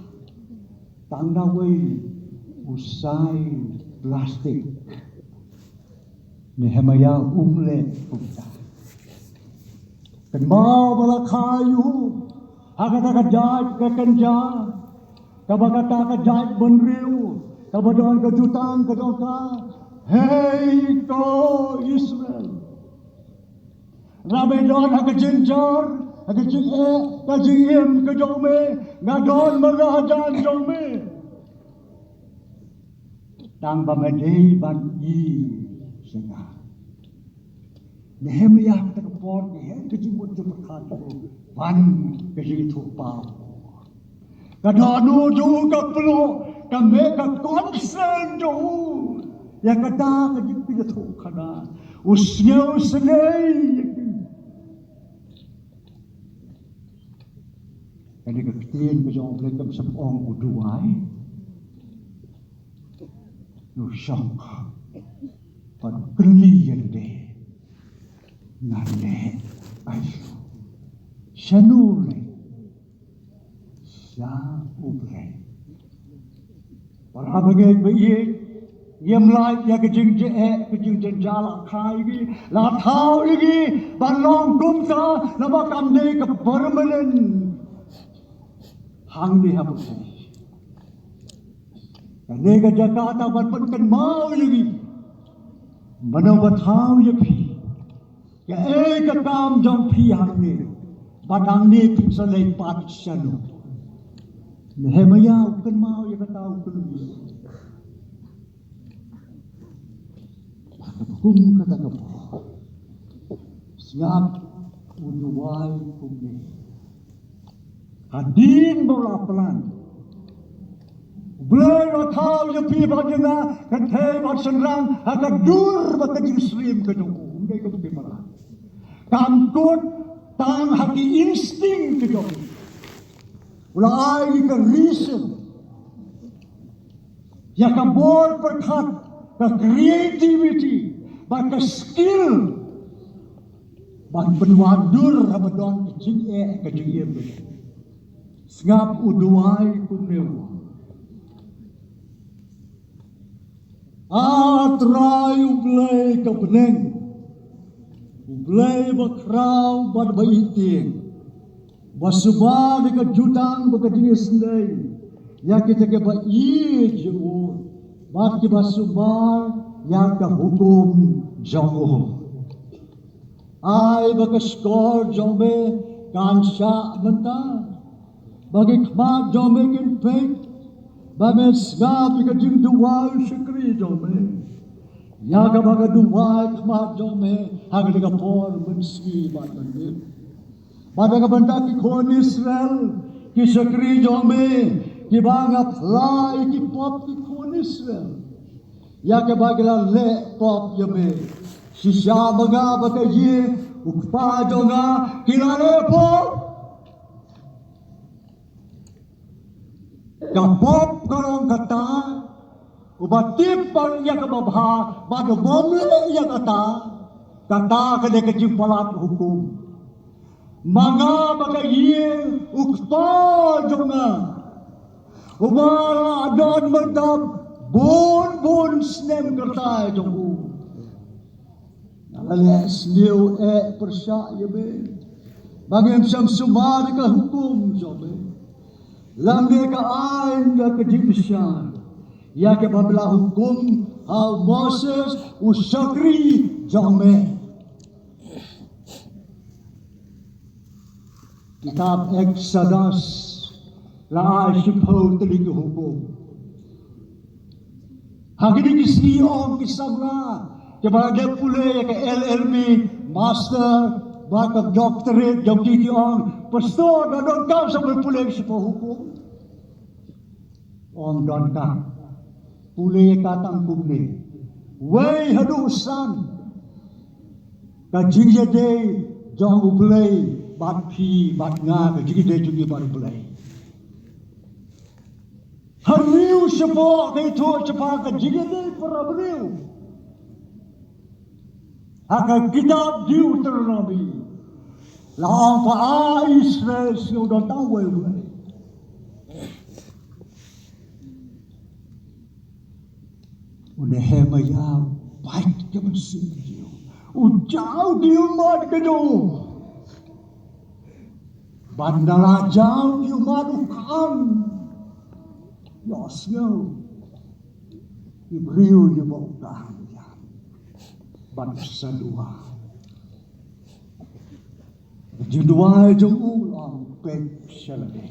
tang da uwei u sai plastik. Nehemiah um leh kumta. Kynmaw ba la kha ïa u ha kata ka jait ka kynja, kaba kata ka jait bynriew, kaba don ka jutang ka jong ka. Hei ko Israel, lada me don ha ka jynjar, ha ka jingeh, ka jingim ka jong me, nga don ma nga hajan jong me. Tang ba me dei ban ïohi sha nga. Nehemiah kata ka por ka heh ka jingmut jingpyrkhat jong u ban ka jingithuhpaw. Ka dohnud jong u ka pynlong, ka mih ka concern jong u ïa kata ka jingpynïathuhkhana. U sngewsynei ïa ki. Kane ka ktien ka jong U Blei kam shym ong u duwai. U shongkha. Bad u kylli ïa lade, nga leh aïu? Shano leh? Sha U Blei. Para bangeit ba ïeit, ngim lait ïa ka jingjeh, ka jingjynjar la kha ïa ngi, la thaw ïa ngi ban long kumta, naba kam dei ka permanent hangne ha pyrthei. Kane ka jaka ta ban pynkynmaw ïa ngi. Mano ba thaw ïa phi? Kaei ka kam jong phi hangne? Bad hangne phin sa leit pat shano? Nehemiah u kynmaw ïa kata, u kylli. Kum kata ka por, sngap u duwai kumne: Hadien ba u la plan, U Blei u la thaw ïa phi bad ïa nga, kynthei bad shynrang, ha ka dur bad ka jingsyriem ka jong u. Ym dei kum ki mrad. Kam kut tang ha ki instinct ka jong u. U la ai ïa ka reason, ïa ka bor pyrkhat, ka creativity bad ka skill ban pynwad dur haba don ka jingeh ka jingim. Sngap u duwai kumne u: A Trai U Blei ka bneng, U Blei ba khraw bad ba ïeit, ba sumar ïa ka jutang bad ka jingisynei ïa kita kiba ïeit ïa u bad kiba sumar ïa ka hukum jong u. Ai ba ka shkor jong me kan shah mynta, ba ki khmat jong me kin peit ba men sngap ïa ka jingduwai shakri jong me, ïa kaba ka duwai khmat jong me ha kane ka por mynsngi bad mynmiet. Bad na ka bynta ki khun Israel, ki shakri jong me, kiba nga phla ïa ki pop ki khun Israel, ïa kaba ki la leh pop ïa me, shisha ma nga bad ka ïing u kpa jong nga ki la leh pop. Ka pop ka long kata: uba tip ïa kaba bha bad u bym leh ïa kata, kata ka dei ka jingpalat hukum. Ma nga bad ka ïing u kpa jong nga, uba la don mynta bun bun snem kyrta jong u, nga la leh sniew eh pyrshah ïa me ba ngim shym sumar ïa ka hukum jong me, lymne ka aiñ ïa ka jingbishar, ïa kaba me la hukum ha u Moses u shakri jong me. Kitab Exodus la ai shiphew tylli ki hukum. Ha kine ki sngi, ong ki samla kiba la dep pule ïa ka L L B, master bad ka doctorate jong ki, ki ong, Pastor, da don kam sa pule shiphew hukum? Ong, don kam. Pule ïa ka tang kumne: wei haduh san, ka jingïadei jong U Blei bad phi bad nga, ka jingïadei jong ngi bad U Blei. Hynriew shapoh ka ïathuh shaphang ka jingïadei para briew. Ha ka kitab Deuteronomy la ong ba, A Israel, sngewdon tang wei U Blei. U Nehemiah u pait ka mynsiem, u jaw ki ummat ka jong u. Bad ynda la jaw ki ummat u khlem ïohsngew ki briew ïa ba u khlem ïa ban sa duwai. Jingduwai jong u long peit sha lade.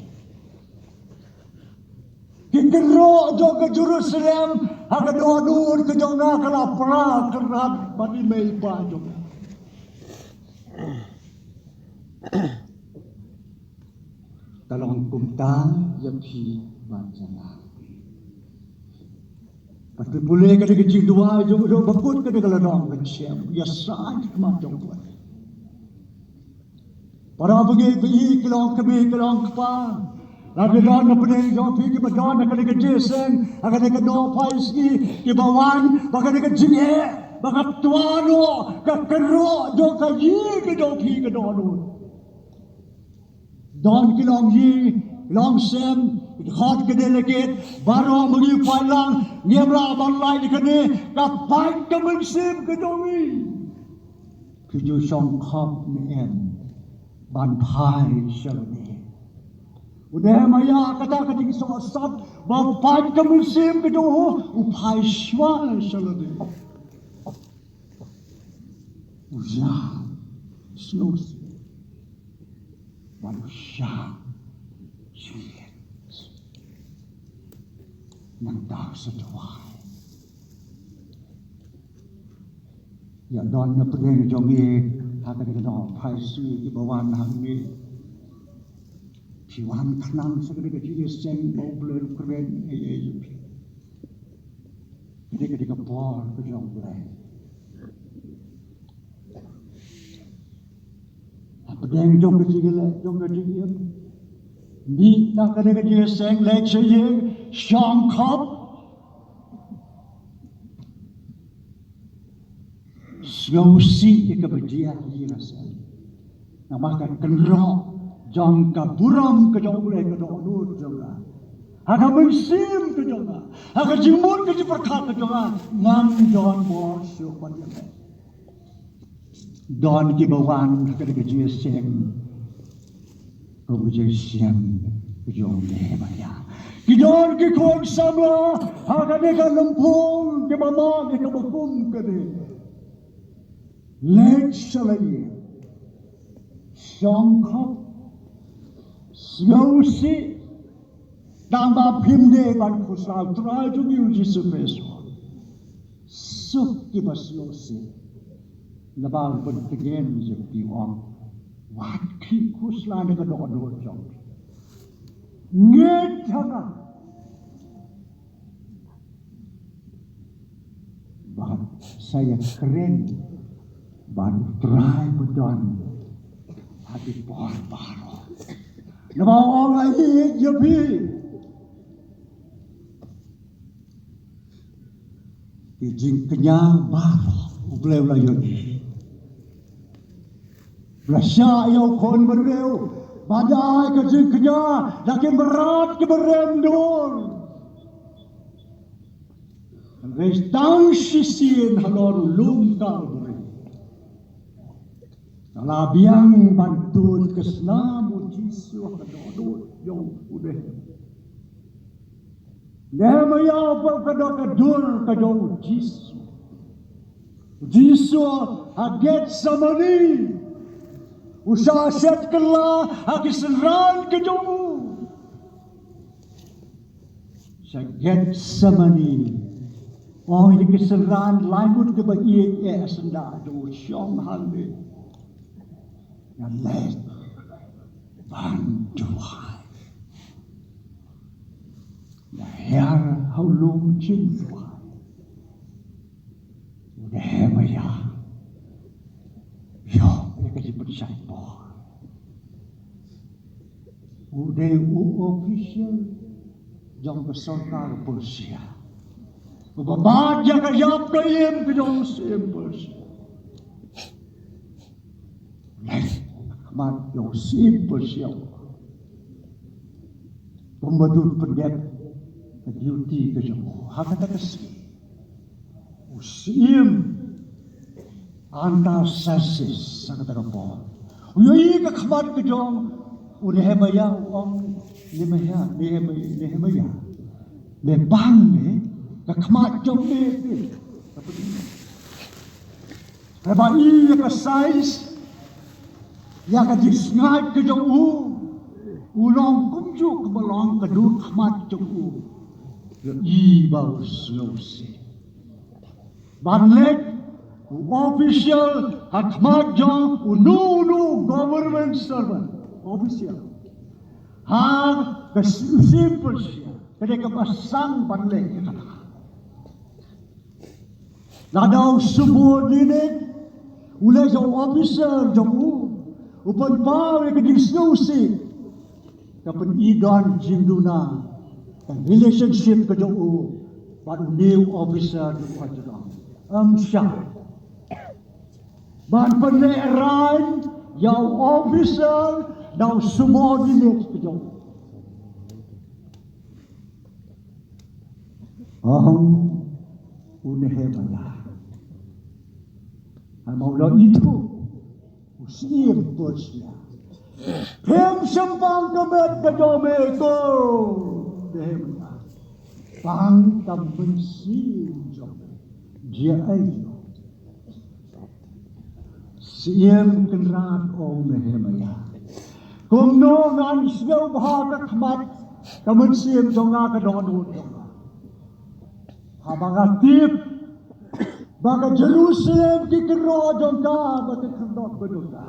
Ki kynroh jong ka Jerusalem ha ka dohnud ka jong nga ka la pra kynrad bad i mei i pa jong nga. Ka long kumta ïa phi bad ïa nga. Bad phi pule ka dei ka jingduwai jong u, ba kut ka dei ka la dong ka shem ïa sa ki khmat jong u. Para bangeit ba ïeit, ki long kmie ki long kpa, la ki don na pdeng jong phi, kiba don na kane ka jingïaseng, ha kane ka dohphai sngi, kiba wan ba kane ka jingeh ba ka twa noh, ka kynroh jong ka ïing ka jong phi ka dohnud. Don ki longïing, ki longsem, ki dkhot ki dkhot, baroh ma ngi pait lang ngim lah ban lait ïa kane. Ka pait ka mynsiem ka jong ngi. Phi ju shong khop ne em ban phai sha lade? U Nehemiah, kata ka jingsngewsih ba pait ka mynsiem ka jong u, u phai shuwa sha lade. U ïa sngewsih ban u shah jied. Nangta u sa duwai. Ïa don na pdeng jong ngi ha kane ka daw phaisi kiba wan hangne. Phi wan khnang sa kane ka jingïaseng ba U Blei u kren ïa ïa ïa phi. Kane ka dei ka por ka jong U Blei. Ha pdeng jong ka jingïaleh jong ka jingim. Mih na kane ka jingïaseng leit sha ïing shong khop. Sngewsih ïa kaba jia ïa ka seng. Namar ka kynroh jong ka burom ka jong U Blei ka dohnud jong nga. Ha ka mynsiem ka jong nga. Ha ka jingmut ka jingpyrkhat ka jong nga. Ngam don bor shuh ban ïaleh. Don kiba wan ha ka jingïaseng. Kum ka jingïaseng ka jong Nehemiah. Ki don ki khun samla ha kane ka lympung kiba mad ïa kaba kum kane. Leit sha la ïing. Shong khop. Sngewsih. Tang ba phim dei ban khuslai U Trai jong ngi U Jisu Khrist. Suk kiba sngewsih. Naba u pyntngen ïa phi u ong, wat khih khuslai na ka dohnud jong phi. Ngeit ha nga. Bad sa ïakren bad U Trai ba don ha ki por baroh. Naba u ong, ai ïa phi. Ki jingkñia baroh U Blei u la ïohi. U la shah ïa u khun bynriew ban ai ka jingkñia da ki mrad kiba rem dur. Hynrei tang shisien halor u lum Kalbari, ka la biang ban tut ka snam U Jisu ha ka dohnud jong u Nehemiah. Nehemiah u pep ka doh ka dur ka jong U Jisu. U Jisu ha Gethsemane. U shah shet kylla ha ki synran ka jong u. Sha Gethsemane. Ong ïa ki synran, lai ngut kiba ïeit eh ha syndah jong u, shong hangne. Nga leit ban duwai. Nga hiar ha u lum jingduwai. U Nehemiah ïoh ïa ka jingpynshai por. U dei u official jong ka sorkar Persia, uba bat ïa ka ïap ka im ka jong u syiem Persia. Leit ha khmat jong u syiem Persia, kumba dang pyndep ka duty ka jong u ha kata ka sngi. U syiem Artaxerxes ha kata ka por u ïohi ka khmat ka jong u Nehemiah, u ong, Nehemiah, Nehemiah, Nehemiah, me pang ne ka khmat jong me? Haba i ïa ka size, ïa ka jingsngaid ka jong u, u long kumjuh kumba long ka dur khmat jong u. Ïa i ba u sngewsih ban leit u official ha khmat jong uno uno government servant, official ha ka s-, u syiem Persia. Ka dei kaba sdang ban leit ïa kata. Lada u subordinate u leit sha u officer jong u, u pynpaw ïa ka jingsngewsih, ka pyni don jingduna, ka relationship ka jong u bad une u officer jong u, ka jong u. Ym shah ban pynlehrain ïa u officer da u subordinate ka jong u. Ong u Nehemiah, haba u la ithuh u syiem Persia, phim shym pang ka met ka jong me ko Nehemiah. Pang ka mynsiem jong me. Jia aiu? Syiem Kynrad, ong Nehemiah, kumno ngan sngewbha ka khmat ka mynsiem jong nga, ka dohnud jong nga, haba nga tip Ba ka Jerusalem ki kynroh jong ka, ba ki kynroh ba jong ka.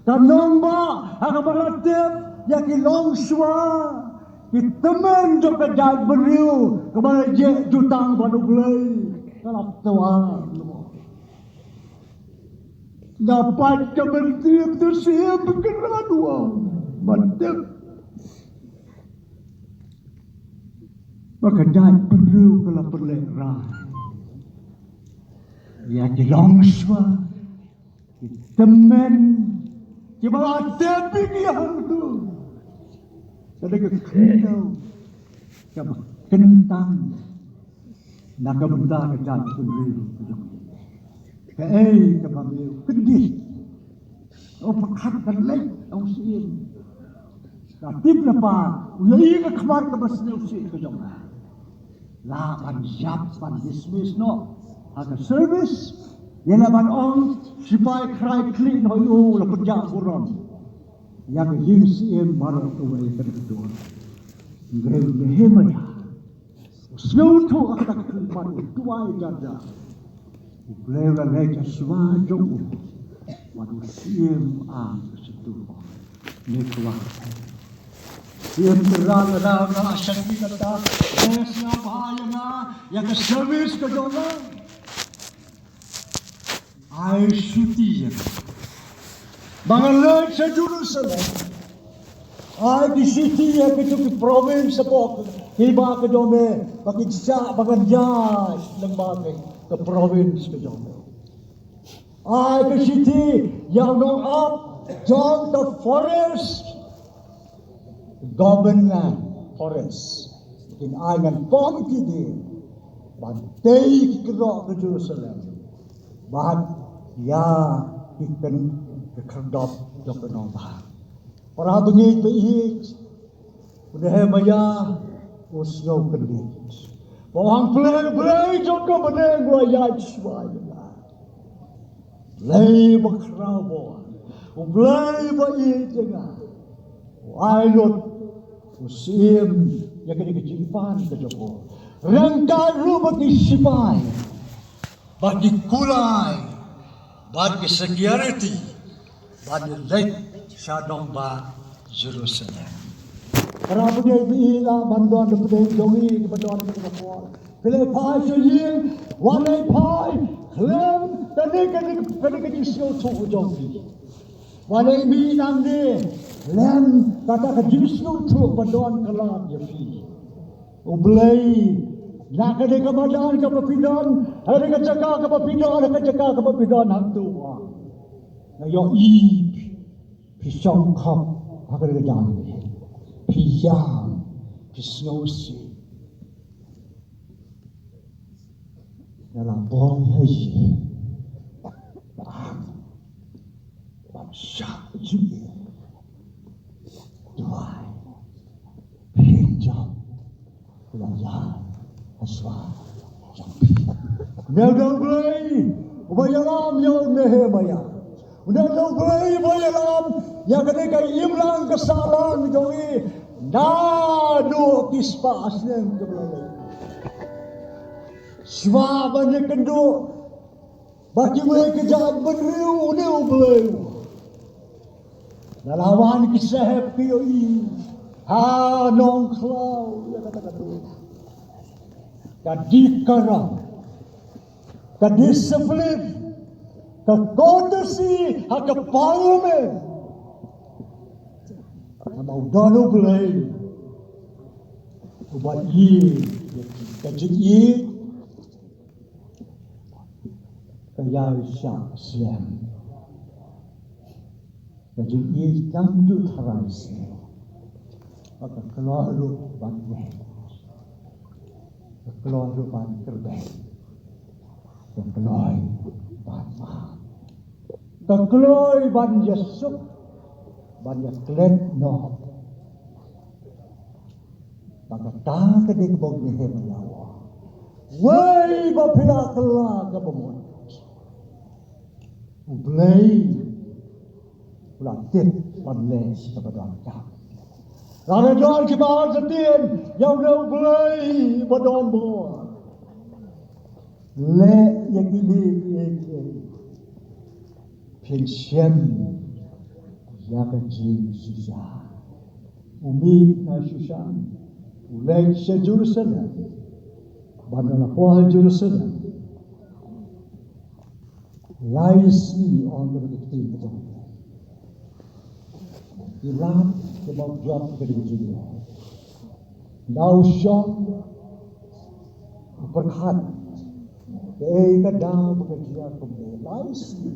Ka nongbah ha kaba la tep ïa ki longshuwa, ki tymmen jong ka jaitbynriew kaba la jeh jutang bad U Blei, ka la twa. Nga pat ka myntri, myntri ba kynrad, u ong, ban tip ba ka jaitbynriew ka la pynlehrain ïa ki longshuwa, ki tymmen kiba la tep ïa ki hangtu. Ka dei ka khyndew kaba kyntang na ka bynta ka jaitbynriew ka jong ngi. Kaei kaba me u kyndit? U pyrkhat ka leit, ong Syiem. Ka tip na pa, u ïohi ka khmat kaba sniew sih ka jong nga. Lah ban ïap ban dismiss noh ha ka service. Ïa lah ban ong, sipai khrai khlieh noh ïa u, la pynjah burom ïa ka ïing Syiem baroh kawei ka dei ka dur. Ngi Nehemiah u sngewthuh ha kata ka khlieh bad u duwai jar jar. U Blei u la leit sha shuwa jong u bad u Syiem u ong ka sngewthuh. Ngi kwah Syiem Trai, lada nga la shakri kata, me sngewbha ïa nga, ïa ka service ka jong nga. Ai shuti ïa nga ba ngan leit sha Jerusalem. Ai ki shuti ïa kito ki province hapoh kiba ka jong me, ba kin shah ba ngan ïaid lyngba ka province ka jong me. Ai ka shuti ïa u nongap jong ka forest, government forest. Kin ai ngan pom ki dieng ban tei ki kynroh ka Jerusalem bad ïa ki kyn-, ki khyrdop jong ka nongbah. Para bangeit ba ïeit, u Nehemiah u sngew kyndit. Ba u hap pynlong, Blei jong ka bneng, u la ïaid shuwa ïa nga. Blei ba khraw bor, U Blei ba ïeit ïa nga, u ai lut u Syiem ïa kane ka jingpan ka jong u. Ryngkat ruh bad ki sipai, bad ki kulai, bad ki security, ban ïaleit sha nongbah Jerusalem. Para bangeit, phi lah ban don da pdeng jong ngi kiba don ha kane ka por. Phi leit phai sha ïing, wat leit phai khlem kane, kane, kane ka jingsngewthuh jong phi. Wat leit mih nangne khlem kata ka jingsngewthuh ba don kylla ïa phi. U Blei, na kane ka madan kaba phi don, ha kane ka jaka kaba phi don, ha ka jaka kaba phi don, hangto nga ïohi phi shongkhop ha kane ka jaka. Phi ïam, phi sngewsih. Nga la boi ha ïing ban shah jingim. Duwai, pynjah, la ïa ha shuwa jong phi. Neu da U Blei uba ïalam ïa u Nehemiah. Neu da U Blei uba ïalam ïa kane ka imlang ka sahlang jong ngi naduh ki spah snem kiba la leit. Shuwa ban ïakynduh bad kiwei ki jaitbynriew, une U Blei u la wan, ki sahep ki ïohi ha Nongkhlaw ïa kata ka dur. Ka dih ka ram, ka discipline, ka courtesy ha ka parliament. Namar u don U Blei uba ïeit, ka jingïeit ka ïai shah slem. Ka jingïeit kam ju tharai sniew. Ka kloi ruh ban ïeit. Ka kloi ruh ban kyrben. Ka kloi ban map. Ka kloi ban ïasuk, ban ïaklet noh. Ba kata ka dei kaba u Nehemiah u ong. Wei ba phi la kylla kaba mut, U Blei u la tip ban leh kaba donkam. Lada don kiba artatien, ïa une U Blei ba don bor. Leh ïa kine kiei kiei, phin shem ïa ka jingshisha. U mih na Shushan, u leit sha Jerusalem, bad na la poi Jerusalem, lai sngi, ong ka ktien ka jong U Blei. Ki lad kiba jop ka dei ka jingïaid. Nda u shong u pyrkhat kaei ka daw ba ka jia kumne, lai sngi.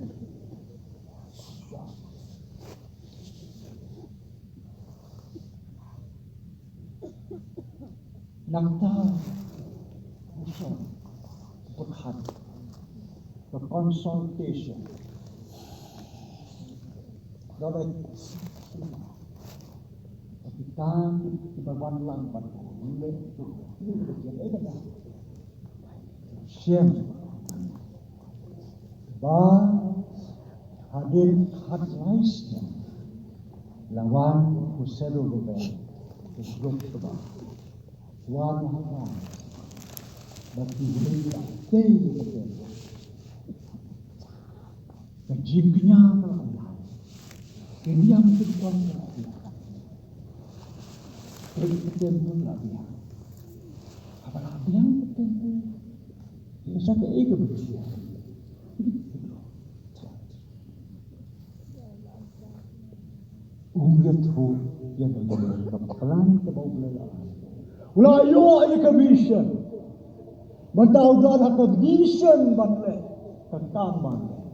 Nangta u shong u pyrkhat, ka consultation. Ka dei ka kitab kiba wan lang bad u leh tu. Shem ba hadien khatlai snem la wan u Serubabel, u briew kaba wan ha ka, ba ki briew ba tei ka tei. Ka jingkñia ka la ïaid. Ka niam ka jingkñia ka la ïaid. Ka jingkñia ka la biang. Haba la biang ka jingkñia, sa kaei kaba jia? Um ïathuh ïa ka plan kaba U Blei la ai. U la ïoh ïa ka vision. Mynta u don ha ka vision ban leh ka kam ban leh.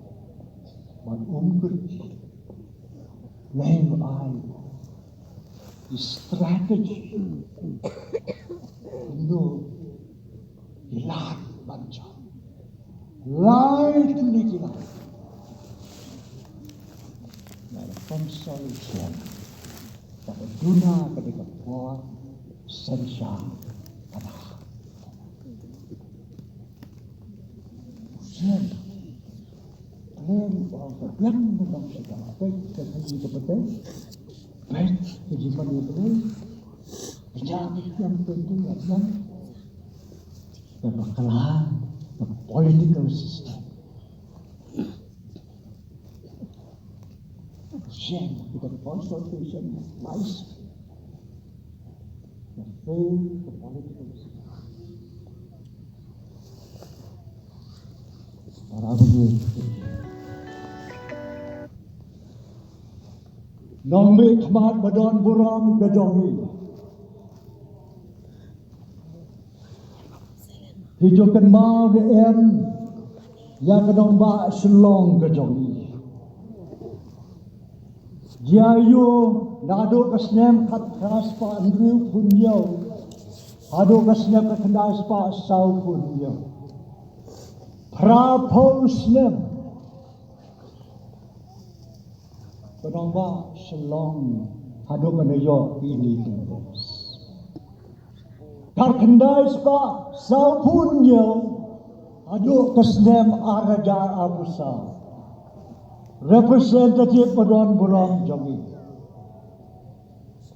Bad um kyrkieh. Lei u ai i strategy. Kumno ki lad ban jop. Lai tylli ki lad. Consolation. Ka duna ka dei ka por synshar. Ka dei. Sien. Kren ba ka biang na dong sha ka peit ka peit ka peit. Peit ka jingmane ka peit. Ka jingmane ka peit ka jingmane. Ka bakla ka political system. Sien ka consultation lies. Ka fail ka political system. Para bangeit. Nongmihkhmat ba don burom ka jong ngi. Phi ju kynmaw ne em ïa ka nongbah Shillong ka jong ngi? Jia aiu naduh ka snem khatphra spah hynriewphew hynñiew haduh ka snem ka khyndai spah sawphew hynñiew? Phraphew snem. Ka nongbah Shillong haduh ban ïoh independence. Ka khyndai spah sawphew hynñiew haduh ka snem ar hajar arphew saw. Representative ba don burom jong ngi.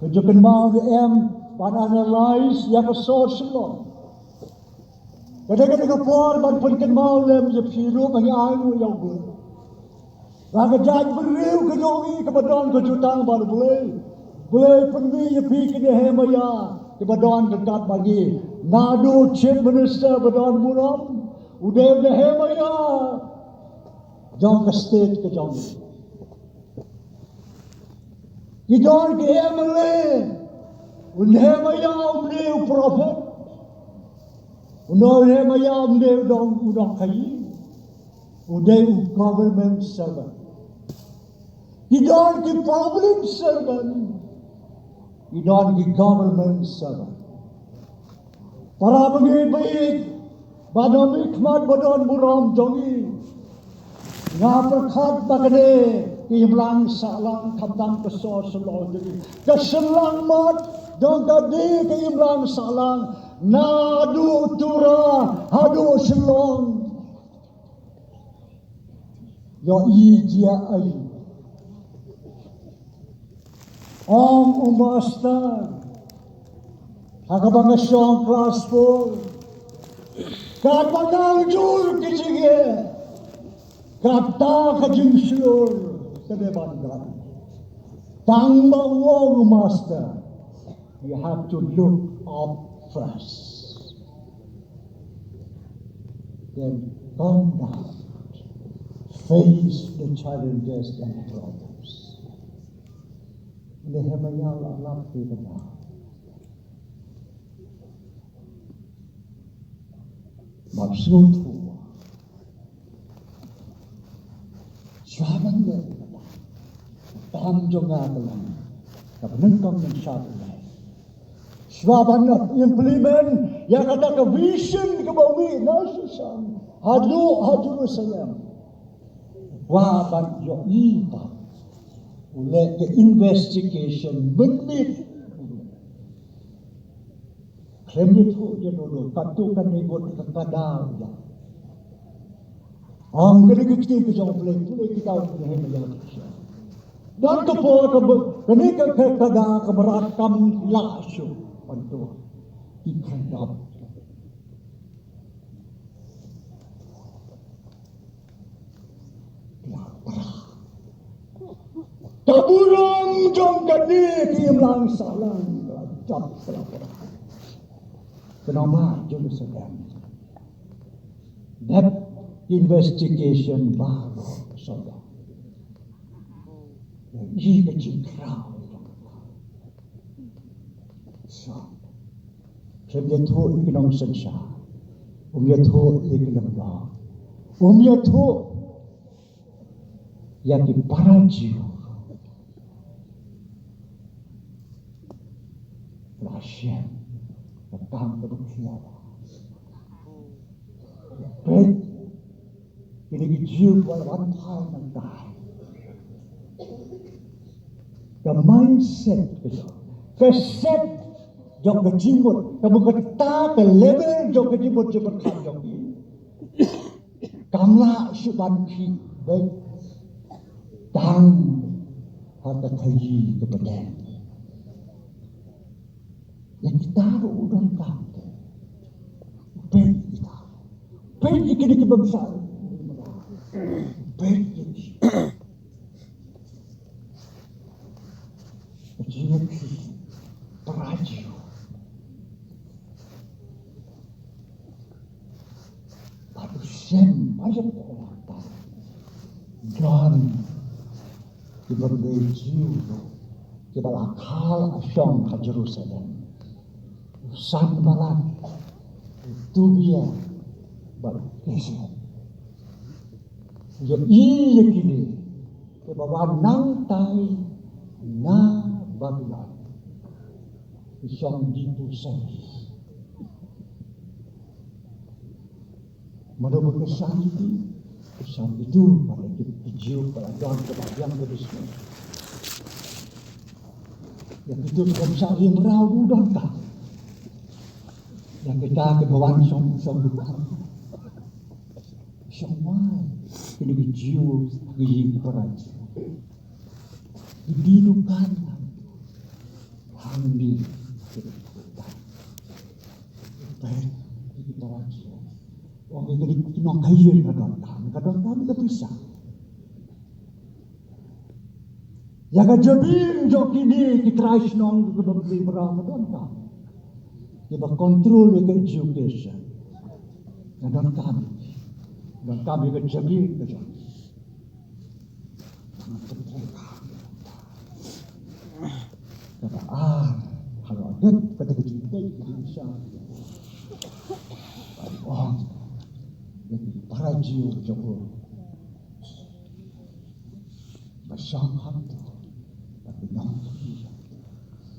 Ka ju kynmaw ne em ban analyze ïa ka sor Shillong? Ka dei kane ka por ban pynkynmaw lem ïa phi ruh ba ngi ai nguh ïa U Blei. La ka jaitbynriew ka jong ngi kaba don ka jutang bad U Blei. Blei pynmih ïa phi kine hi maïa kiba don ryngkat bad ngi. Naduh Chief Minister ba don burom, u dei u Nehemiah jong ka state ka jong ngi. Ki don ki M L A, u Nehemiah um dei u prophet. U Nehemiah um dei u nong, u nongkhaïi. U dei u government servant. Ki don ki public servant, ki don ki government servant. Para bangeit, bangeit ba nongmihkhmat ba don burom jong ngi. Nga pyrkhat ba kane ka imlang sahlang khamtam ka sor Shillong jong ngi, ka Shillong Mot jong ka dei ka imlang sahlang naduh Tura haduh Shillong. Ïohi jia aiu? Ong u master ha kaba nga shong klas four, Katba nang jur ki jingeh, kata ka jingshlur ka dei ban don. Tang ba u ong u master, you have to look up first. Then come down. Face the challenges and problems. Nehemiah la lap ïa kata. Bad sngewthuh, shuwa ban leh kata, ka kam jong nga ka long kaba nyngkong nyngshap u leh. Shuwa ban implement ïa kata ka vision kaba u mih na shisha haduh ha Jerusalem, kwah ban ïohi ba u leh ka investigation mynmiet. Khlem ïathuh ïa u, katto katne ngut ka kada ïa. Ong kane ka ktien ka jong U Blei, pule kita u Nehemiah. Don ka por kaba, kane ka, ka kada ka mrad kam lah shuh. Pynto ki khyndap. Ka burom jong kane ka imlang sahlang ka la jop ka la pra. Ka nongbah Jerusalem. Dep investigation baroh shuwa. Ïa ka jingkhraw. Shuwa. Khlem ïathuh ïa ki nongsynshar. Um ïathuh ïa ki lyngdoh. Um ïathuh ïa ki para Jiw. La shem. Ka kam kaba khia. Peit. Kine ki Jiw ba la wan phai nangtai. Ka mindset ka jong, ka set jong ka jingmut, ka mut kata ka level jong ka jingmut jingpyrkhat jong ki. Kam lah shuh ban khih beit tang ha ka khaïi kaba dei. Ïa kita ruh u donkam te. Peit kita. Peit ïa kine ki bangsa. Peit ïa ki. Ka jingïakhih para Jiw. Bad u shem ba ïa ka, don kiba ïeit Jiw kiba la kha la shong ha Jerusalem. U Sanballat, u Tobia bad u Geshem. Ïa i ïa kine kiba wan nangtai na Babilon. Ki shong dih tu shen. Mano ba ka shong dih tu? Ka shong dih tu, ba la dih tu, ba la don, ba la don, ba la don. Ïa kitu ki bym shah ïa mraw ruh don ka. Ïa kita kiba wan shong, shong dukan. Shong wai. Kine ki Jiw, ki ïing ki para Jiw. Ki dih dukan. Hangne. Ki para Jiw. Ong ïa kine ki nongkhaïi ka donkam, ka donkam ka pisa. Ïa ka jabieng jong kine ki trai shnong kiba mlien mraw ka donkam. Kiba control ïa ka education. Ka donkam. Donkam ïa ka jabieng ka jong. Kaba ar, ha la dep kata ka jingtei ka jingshisha. Ban ong ïa ki para Jiw jong u ba shong hangto, ba ki nongkhaïi.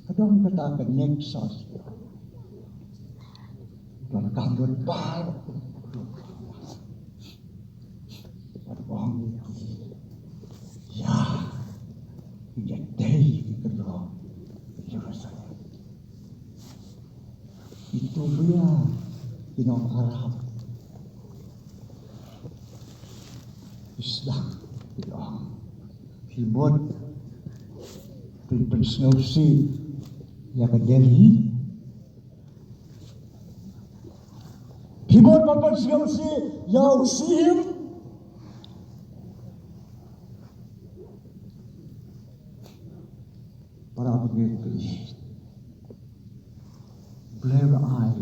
Ka don kata ka nexus. Don ka don bar. Bad ong ïa ki, ïa, ïa dei ki kynrong Jerusalem. Itu bria ki nong Arab. Ki sdang ki ong, phi mut phin pynsngewsih ïa ka Delhi? Phi bud ban pynsngewsih ïa u Syiem. Para bangeit, Blei u la ai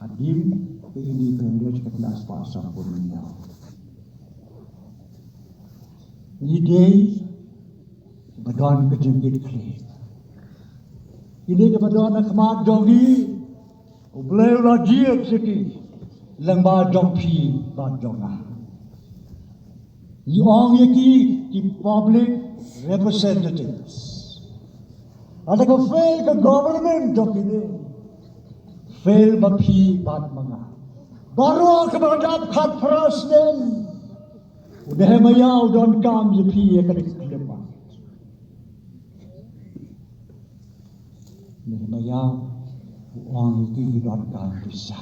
hadien ka independence ka khyndai spah sanphew hynñiew. Ngi dei ba don ka jingkitkhlieh. Kine kiba don ha khmat jong ngi, U Blei u la jied ïa ki lyngba jong phi bad jong nga. Ngi ong ïa ki, ki public representatives. Lada ka fail ka government jong kine, fail ma phi bad ma nga. Baroh kaba la dap khatphra snem, u Nehemiah u donkam ïa phi ïa kane ka khyllipmat. Nehemiah u ong ïa ki, ki donkam pisa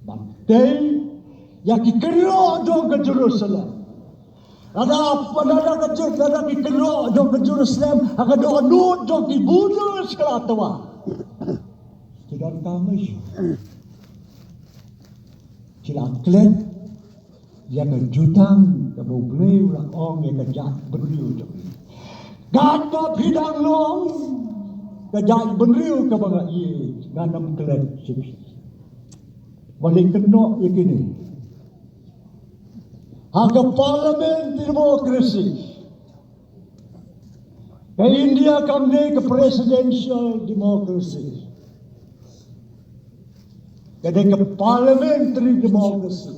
ban tei ïa ki kynroh jong ka Jerusalem. Lada, lada ka Jer-, lada ki kynroh jong ka Jerusalem ha ka dohnud jong ki Buddhist ka la twa, ki donkam aïu? Ki la klet ïa ka jutang kaba U Blei u la ong ïa ka jaitbynriew jong ngi. Katba phi dang long ka jaitbynriew kaba nga ïeit, ngan ym klet shuh. Wat leh kynnoh ïa kine. Ha ka parliamentary democracy, ka India kam dei ka presidential democracy. Ka dei ka parliamentary democracy.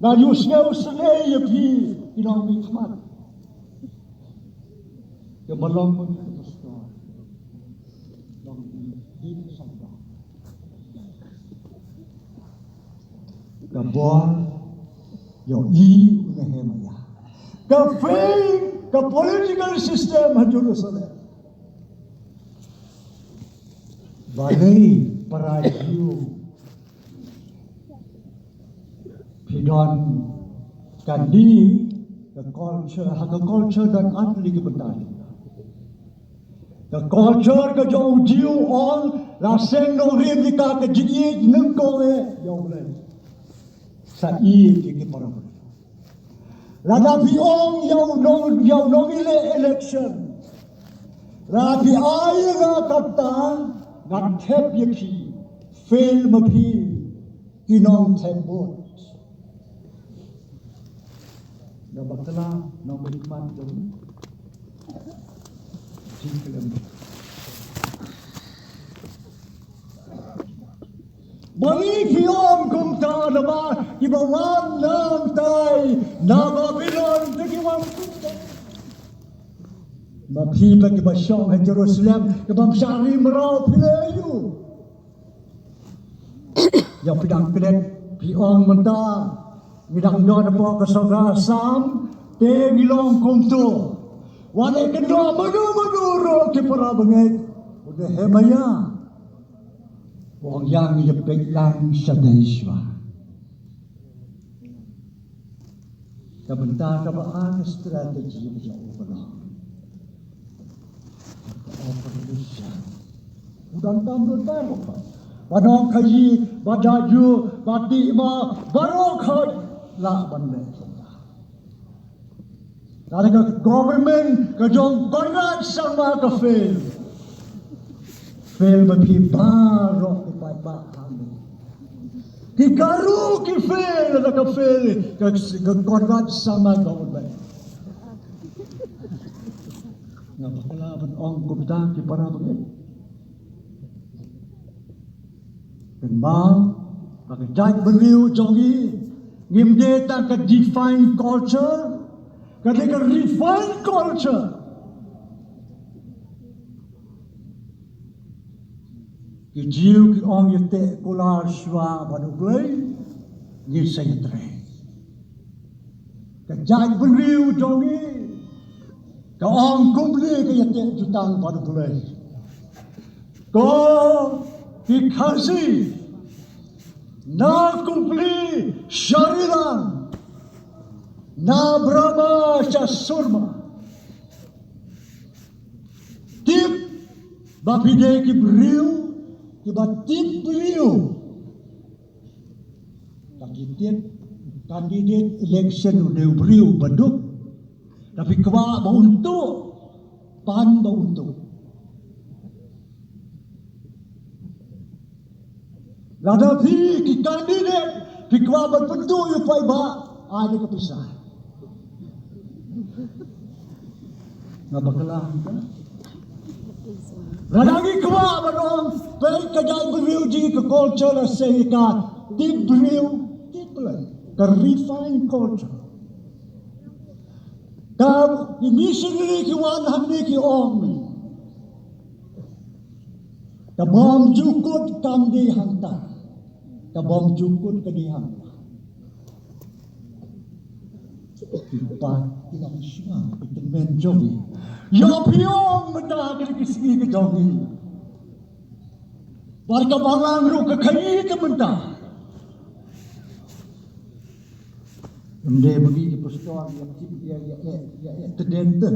Ngan ïohsngew sngewsih ïa phi ki nongmihkhmat. Ka ba long mano ka pastor, long dei ka sngewbha. Ka bor ïohi u Nehemiah. Ka fail ka political system ha Jerusalem. Balei para Jiw? Phi don, ka dei ka culture, ha ka culture don ar tylli ki bynta. Ka culture ka jong u Jiw, ong la seng nongrim ïa ka ka jingïeit nyngkong eh ïa U Blei. Sa ïeit ïa ki para briew. Lada phi ong ïa u nong, ïa u nongïaleh election, lada phi ai ïa nga kata, ngan thep ïa phi, fail ma phi ki nongthep vote. Nga bakla nongmihkhmat jong ngi. Jingkhlem. Balei phi ong kumta? Namar kiba wan nangtai na Babilon te ki wan kumta. Ma phi pat kiba shong ha Jerusalem, kiba ym shah ri mraw, phi leh aïu? Ïa phi dang klet, phi ong mynta ngi dang don hapoh ka sorkar Assam te ngi long kumto. Wat leh kynnoh mano mano ruh ki para bangeit, u Nehemiah u ong ïa ngi ïa peit lang sha dei shuwa. Ka bynta kaba ar ka strategy ka jong u ka long opposition. U donkam, u donkam ba nongkhaïi, ba daju, ba tih ma, baroh khoit lah ban leh. Lada ka government ka jong Conrad Sangma ka fail, fail ma phi baroh ki paidbah hangne. Ki Garo ki fail, lada ka fail ka, ka Conrad Sangma government. Nga bakla ban ong kumta ki para bangeit. Kynmaw ba ka jaitbynriew jong ngi, ngim dei tang ka defined culture, ka dei ka refined culture. Ki Jiw ki ong ïa teh kular shuwa bad U Blei, ngin sa ïatrei. Ka jaitbynriew jong ngi ka ong kumne, ka ïateh jutang bad U Blei. Ko ki Khasi, na Kupli Sharilang, na Brahma sha Surma. Tip ba phi dei ki briew kiba tip briew. Tiap candidate election u dei u briew ba duk. Tapi kwah ba un tuh, pan ba un tuh. Lada phi ki candidate phi kwah ban pyntuh ïa u paidbah, ai da ka pisa. Nga bakla hangta. Lada ngi kwah ban ong, peit ka jaitbynriew jong ngi, ka culture la seng ïa ka tip briew tip Blei, ka refined culture. Ka ki missionary ki wan hangne ki ong, ka bym jukut kam dei hangta, ka bym jukut ka dei hangta. Ki pat ki long shuwa ki tymmen jong ngi. Ïa phi ong mynta ka dei ka sngi ka jong ngi. Bad ka balang ruh ka khaii ka mynta. Ym dei ba ngi ki pastor ïa tip ïa ïa ïa ïa tdem te.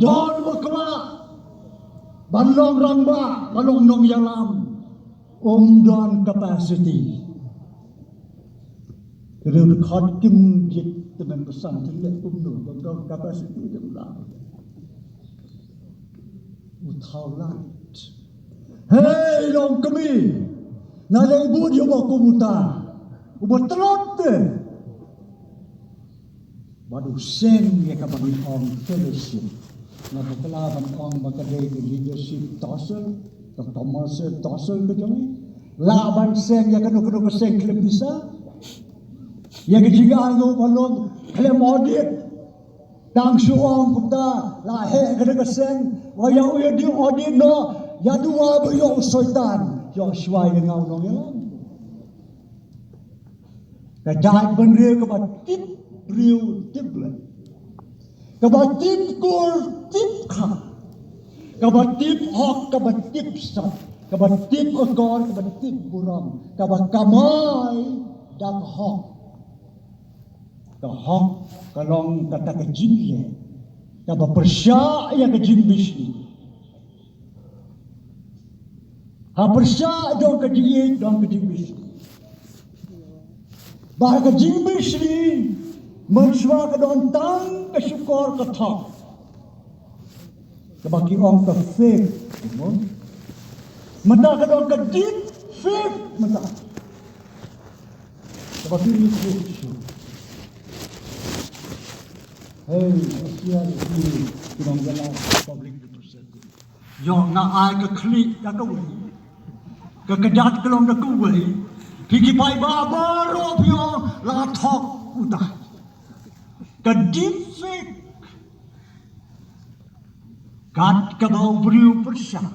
Don ba kwah ban long rangbah, ban long nongïalam, um don capacity. Ka dei ka khot kim jit tymmen basan te leh kumno, ba don capacity te la. U thaw lad. Hei long kmie, nga leh bud ïa ba kum uta uba tlot te. Bad u seng ïa kaba ngi ong fellowship. Nga bakla ban ong ba ka dei ka leadership tussle, ka commercial tussle ka jong ngi. Lah ban seng ïa kano kano ka seng khlem pisa. Ïa ka jingïaid ba long khlem audit. Tang shu ong kumta, la heh ka dei ka seng, wa ïa u ïa dei audit noh, ïa duwai ba ïoh u soitan, ïoh shuwa ïa nga u nongïalam. Ka jaitbynriew kaba tip briew tip Blei. Kaba tip kur tip kha. Kaba tip hok kaba tip sat. Kaba tip akor kaba tip burom. Kaba kamai da ka hok. Ka hok ka long kata ka jingleh kaba pyrshah ïa ka jingbishni. Ha pyrshah jong ka jingïeit don ka jingbishni. Ba ka jingbishni mynshuwa ka don tang ka shukor ka thok. Kaba ki ong ka fake, kumno? Mynta ka don ka deep fake mynta. Kaba ki ong fake shu. Hey, kasian ki, ki nongïalam public representative. Ïoh nga ai ka khlieh da kawei, ka kjat ka long da kawei. Phi ki paidbah baroh phi ong la thok uta. Ka deep fake. Kat kaba u briew pyrshah,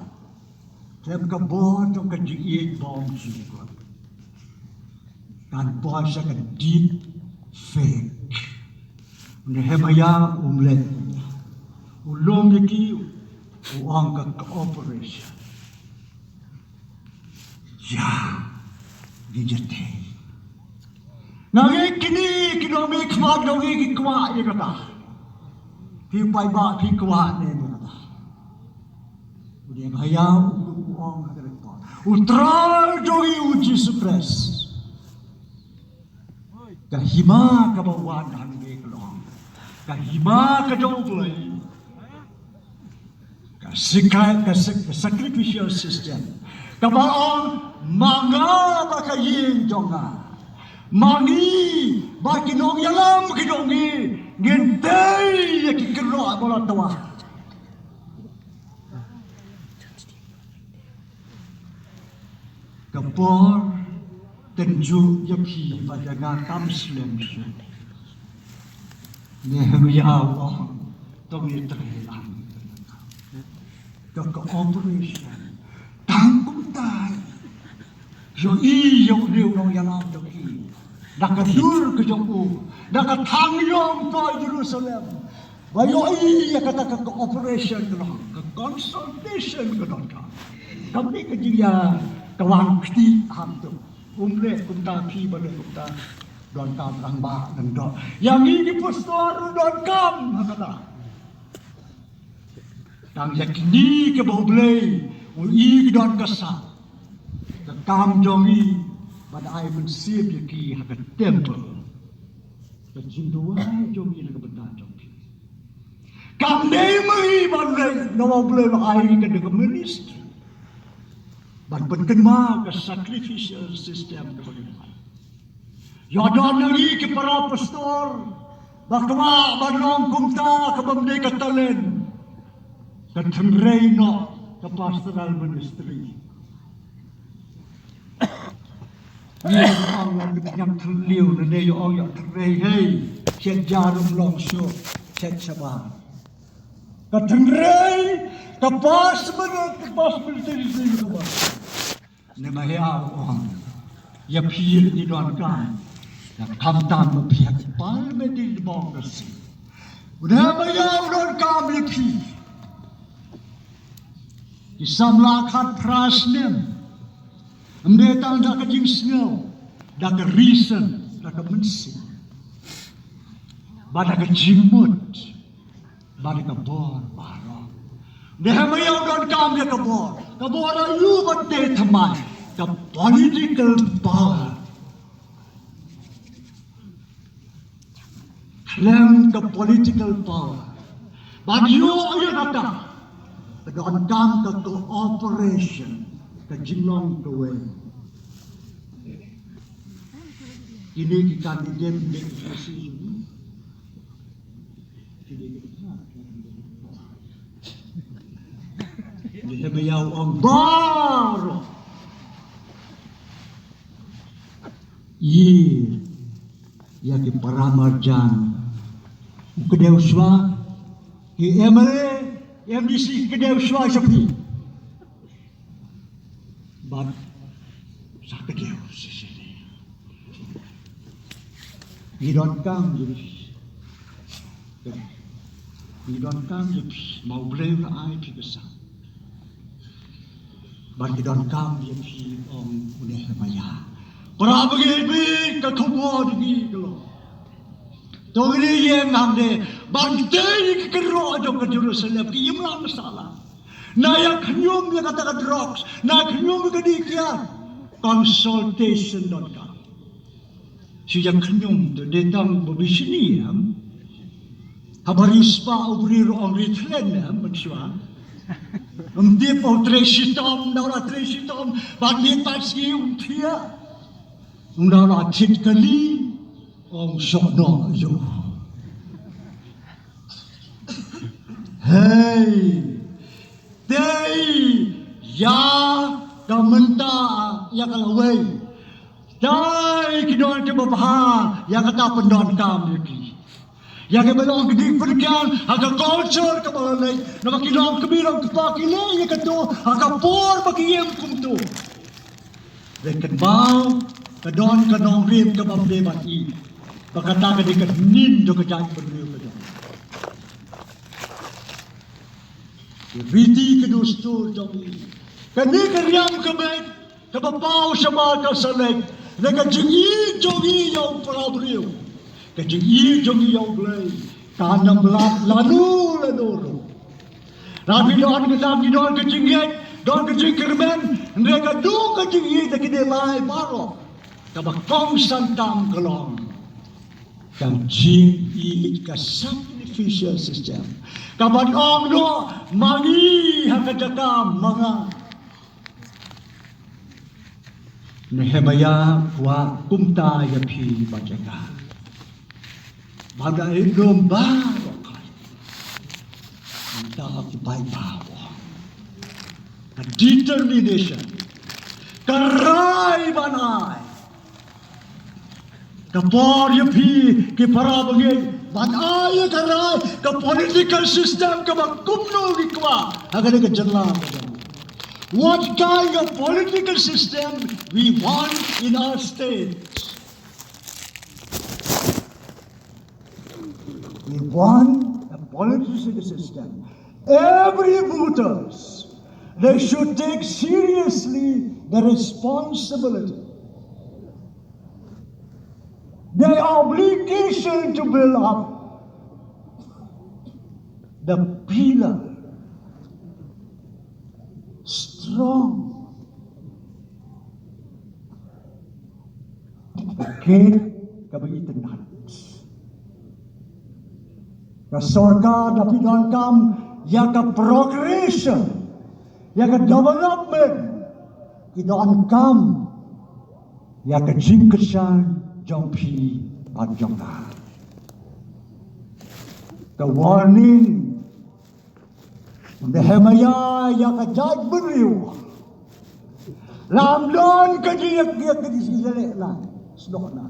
khlem ka bor jong ka jingïeit ba ym jukut, kan bor sha ka deep fake. U Nehemiah um leh, u lum ïa ki, u ong ka cooperation. Ïa, ngi jatei. Nga ngeit kine ki nongmihkhmat jong ngi ki kwah ïa kata. Phi paidbah phi kwah ne ïa kata. U dei ba ïa u, u ong ha kata ka por. U Trai jong ngi u Jisu Khrist. Ka hima kaba wan hangne ka long ka hima ka jong U Blei. Ka sika-, ka sak-, ka sacrificial system. Kaba ong, ma nga bad ka ïing jong nga, ma ngi bad ki nongïalam ki jong ngi, ngin tei ïa ki kynroh ba la twa. Ka por tynjuh ïa phi bad ïa nga kam slem shuh. Nehemiah u ong, to ngin trei lang. Ka cooperation. Tang kumta. Ïohi ïa une u nongïalam jong ki. Da ka dur ka jong u. Da ka thang ïong poi Jerusalem. Ba ïohi ïa kata ka cooperation ka long, ka consultation ka donkam. Kam dei ka jingïa ka wan kti hangto. Um leh kumta phi ba leh kumta. Donkam rangbah lyngdoh. Ïa ngi ki pastor donkam ha kata. Tang ïa kine kiba U Blei u i ki don ka sap. Ka kam jong ngi Ban ai mynsiem ïa ki ha ka temple. Ka jingduwai jong ngi na ka bynta jong ki. Kam dei ma ngi ban leh, namar U Blei u la ai ïa ngi kane ka ministry ban pynkynmaw ka sacrificial system kaba ngi ai. Ïoh don na ngi ki para pastor ba kwah ban long kumta, kaba ym dei ka talent. Ka tynrai noh ka pastoral ministry. Ngi ong la ngi ñiam tynrai, ne ïa ong ïa tynrai, hei, shet jarum long shuh, shet shabar. Ka tynrai ka pas minit, ka pas minit, ka pas minit. Ne ma ïa ong ïa phi, ngi donkam. Ïa khamtam ma phi ha ka parliamentary democracy. U Nehemiah u donkam ïa phi. Ki samla khatphra snem. Ym dei tang da ka jingsngew, da ka reason, da ka mynsiem, bad da ka jingmut, bad da ka bor baroh. Nehemiah u donkam ïa ka bor. Ka bor aïu? Bad dei thymmai ka political power. Khlem ka political power ban ïoh ïa kata, ka donkam ka cooperation, ka jinglong kawei. Kine ki candidate ne ki, ki hynñiew ong baroh. Ïa, ïa ki para marjan. U kdew shuwa, ki M L A, M D C, ki kdew shuwa sha phi. Bad sa kdew shisha. Ngi donkam ïa phi. Ngi donkam ïa phi, ma U Blei u la ai phi ka san. Bad ngi donkam ïa phi, ong u Nehemiah. Para bangeit, ka khubor jong ngi ka long, to ngin ïeng hangne ban tei ïa ki kynroh jong ka Jerusalem, ki imlang sahlang. Na ïa khñium ïa kata ka drugs, na khñium ïa ka dih kiad. Consultation donkam. Shu ïa khñium te dei tang ba bishni em. Haba riewspah u briew ruh ong ri thlen em, mynshuwa. Ym tip, ong trei shitom, ynda u la trei shitom, bad miet bad sngi um thiah. Ynda u la thied kali, ong shoh noh ïa u. Hei, tei ïa ka mynta, ïa ka lawei. Tei ki don kiba bha, ïa kata pyndonkam ïa ki. Ïa kiba long ki ding pynkiang ha ka culture kaba la leit, namar ki long kmie long kpa, ki leh ïa kato ha ka por ba ki im kumto. Leh kynmaw, ka don ka nongrim kaba ym dei ban ïeit, ba kata ka dei ka nin jong ka jaitbynriew ka jong. Ki riti ki dustur jong ngi. Kane ka riam ka beit kaba paw shabar ka sa leit na ka jingïeit jong ngi ïa u para briew, ka jingïeit jong ngi ïa U Blei kan ym lap lano lano ruh. Lada ngi don, lada ngi don ka jingïeit, don ka jingkyrmen, hynrei ka dei ka jingïeit da kine lai baroh. Kaba kongsan tam ka long ka jingïeit, ka sacrificial system. Kaba ong noh ma ngi ha ka jaka ma nga. Nehemiah kwah kumta ïa phi bad ïa nga. Ban da ïeit lem baroh. Kumta ki paidbah. Ka determination, ka rai ban ai. Ka por ïa phi ki para bangeit ban ai ïa ka rai, ka political system kaba kumno ngi kwah ha kane ka jylla. What kind of political system we want in our state? We want a political system. Every voters, they should take seriously the responsibility, the obligation to build up the pillar, strong, Ka kit kaba itynnad. Ka sorkar da phi donkam ïa ka progression, ïa ka development, ki donkam ïa ka jingkyrshan jong phi bad jong nga. Ka warning Nehemiah ïa ka jaitbynriew. Lam don ka jingïakhun ka jingïaleh lang sdok na.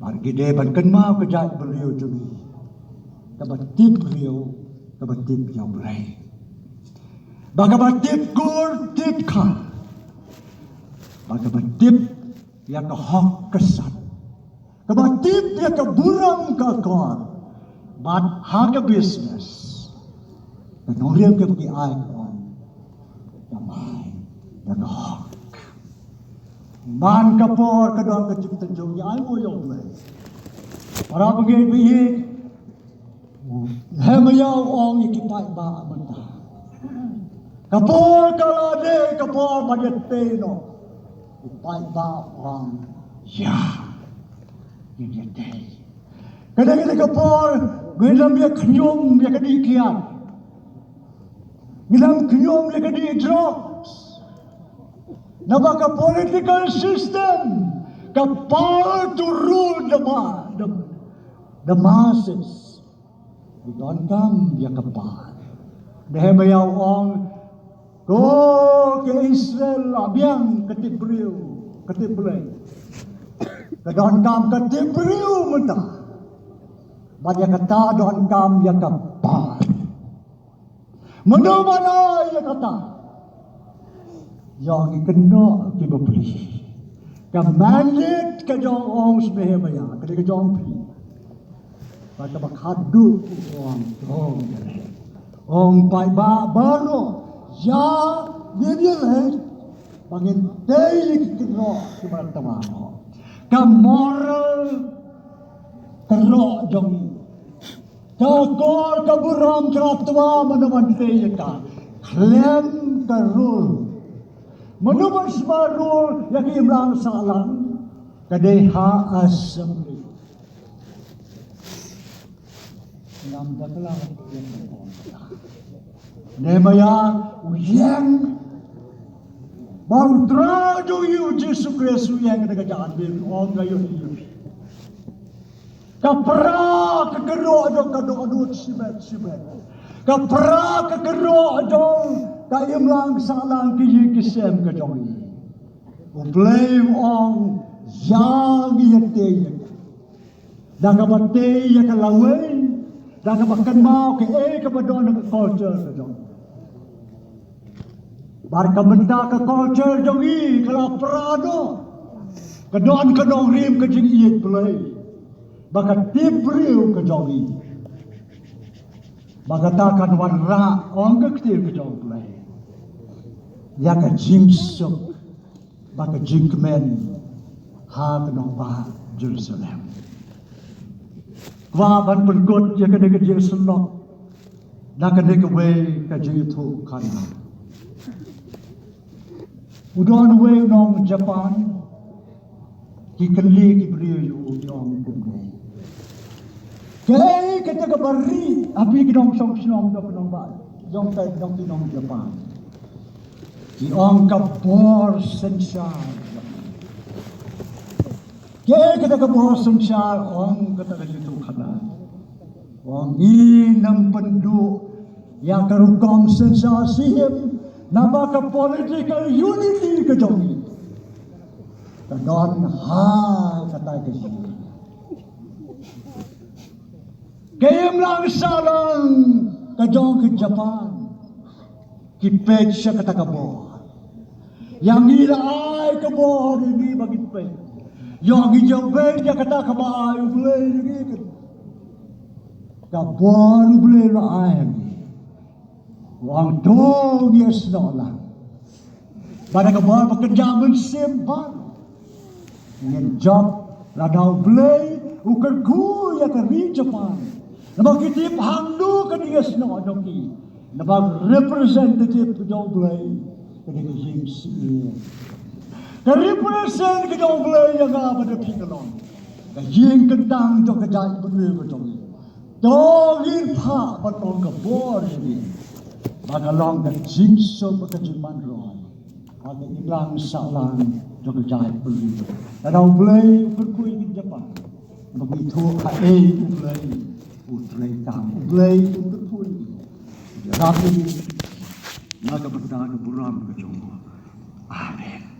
Bad ki dei ban kynmaw ka jaitbynriew jong ngi, kaba tip briew, kaba tip ïa U Blei, ba kaba tip kur tip kha, ba kaba tip ïa ka hok ka sat, kaba tip ïa ka burom ka kor. Bad ha ka business, ka nongrim kaba ki ai ka ong, ka mai da ka hok. Man ka por ka don ka jingtynjuh, ïa ai mo ïa U Blei. Para bangeit ba ïeit, Nehemiah u ong ïa ki paidbah mynta, ka por ka la dei ka por ban ïatei noh. U paidbah u ong, ïa, ngin ïatei. Ka dei, ka dei ka por, ngin ym ïa khñium ïa ka dih kiad, ngin ym khñium ïa ka dih drugs. Naba ka political system, ka power to rule the ma-, the, the masses. Ki donkam ïa ka power. Nehemiah u ong, ko ki Israel, la biang ka tip briew, ka tip Blei. Ka donkam ka tip briew mynta. Bad ïa kata donkam ïa ka power. Mano mano ïa kata. Ïa ngi kynnoh ki bapli. Ka mandate ka jong u Nehemiah, ka dei ka jong phi. Ba ka ba khadduh u ong, ong, ong paidbah baroh, ïa, ngin ïaleh ba ngin tei ïa ki kynroh kiba twa noh. Ka moral kynroh jong ngi. Ka kor ka burom ka la twa, mano ban tei ïa ka? Khlem ka rule. Mano ban sma rule ïa ki imlang sahlang? Ka dei ha assembly. Ngam bakla. Nehemiah u ïeng ba U Trai jong ngi U Jisu Khrist u ïeng da ka jingïeit, u ong, nga ïohi ïa phi. Ka pra ka kynroh jong ka dohnud shimet shimet. Ka pra ka kynroh jong ka imlang sahlang, ki ïing ki sem ka jong ngi. U Blei u ong, ïa ngi ïatei ïa ka. Da kaba tei ïa ka lawei, da kaba kynmaw kaei kaba don ha ka culture ka jong ngi. Bad ka mynta ka culture jong ngi ka la pra noh. Ka don ka nongrim ka jingïeit Blei, ba ka tip briew ka jong ngi. Ba kata kan wanrah, ong ka ktien ka jong U Blei, ïa ka jingsuk bad ka jingkmen ha ka nongbah Jerusalem. Kwah ban pynkut ïa kane ka jingïaseng noh da kane kawei ka jingïathuhkhana. U don uwei u nong Japan, ki kylli ki briew ïa u, ki ong kumne, kaei kata kaba ri ha phi ki nongshong shnong jong ki nongbah, jong ka, jong ki nong Japan? Ki ong ka bor synshar. Kaei kata ka bor synshar? Ong kata ka jingïathuhkhana, ong, ngin ym pynduh ïa ka rukom synshar syiem, naba ka political unity ka jong ngi ka don ha kata ka jingïathuhkhana. Ka imlang sahlang ka jong ka Japan, ki peit sha kata ka bor. Ïa ngi la ai ka bor ïa ngi ba ngin peit. Ïa ngi ïa peit ïa kata kaba ai U Blei ïa ngi, ka bor U Blei la ai ïa ngi. U ong to ngin ïasnoh lang. Bad da ka bor ba kynja mynsiem baroh ngin jop, lada U Blei u kyrkhu ïa ka ri Japan. Naba ki tip hangno ka jingïasnoh jong ki. Naba representative jong U Blei ka dei ka jingsniew. Ka represent ka jong U Blei ïa nga bad ïa phi ka long ka ïing kyntang jong ka jaitbynriew ka jong ngi. To ngin phah ban long ka bor ïa ngi ba ka long ka jingsuk bad ka jingman roi ha ka imlang sahlang jong ka jaitbynriew. Lada U Blei u kyrkhu ïa ngi, jingpang ba ngi ïathuh haei U Blei u trei tam. U Blei u kyrkhu ïa ngi, u ïarap ïa ngi na ka bynta ka burom ka jong u. Amen.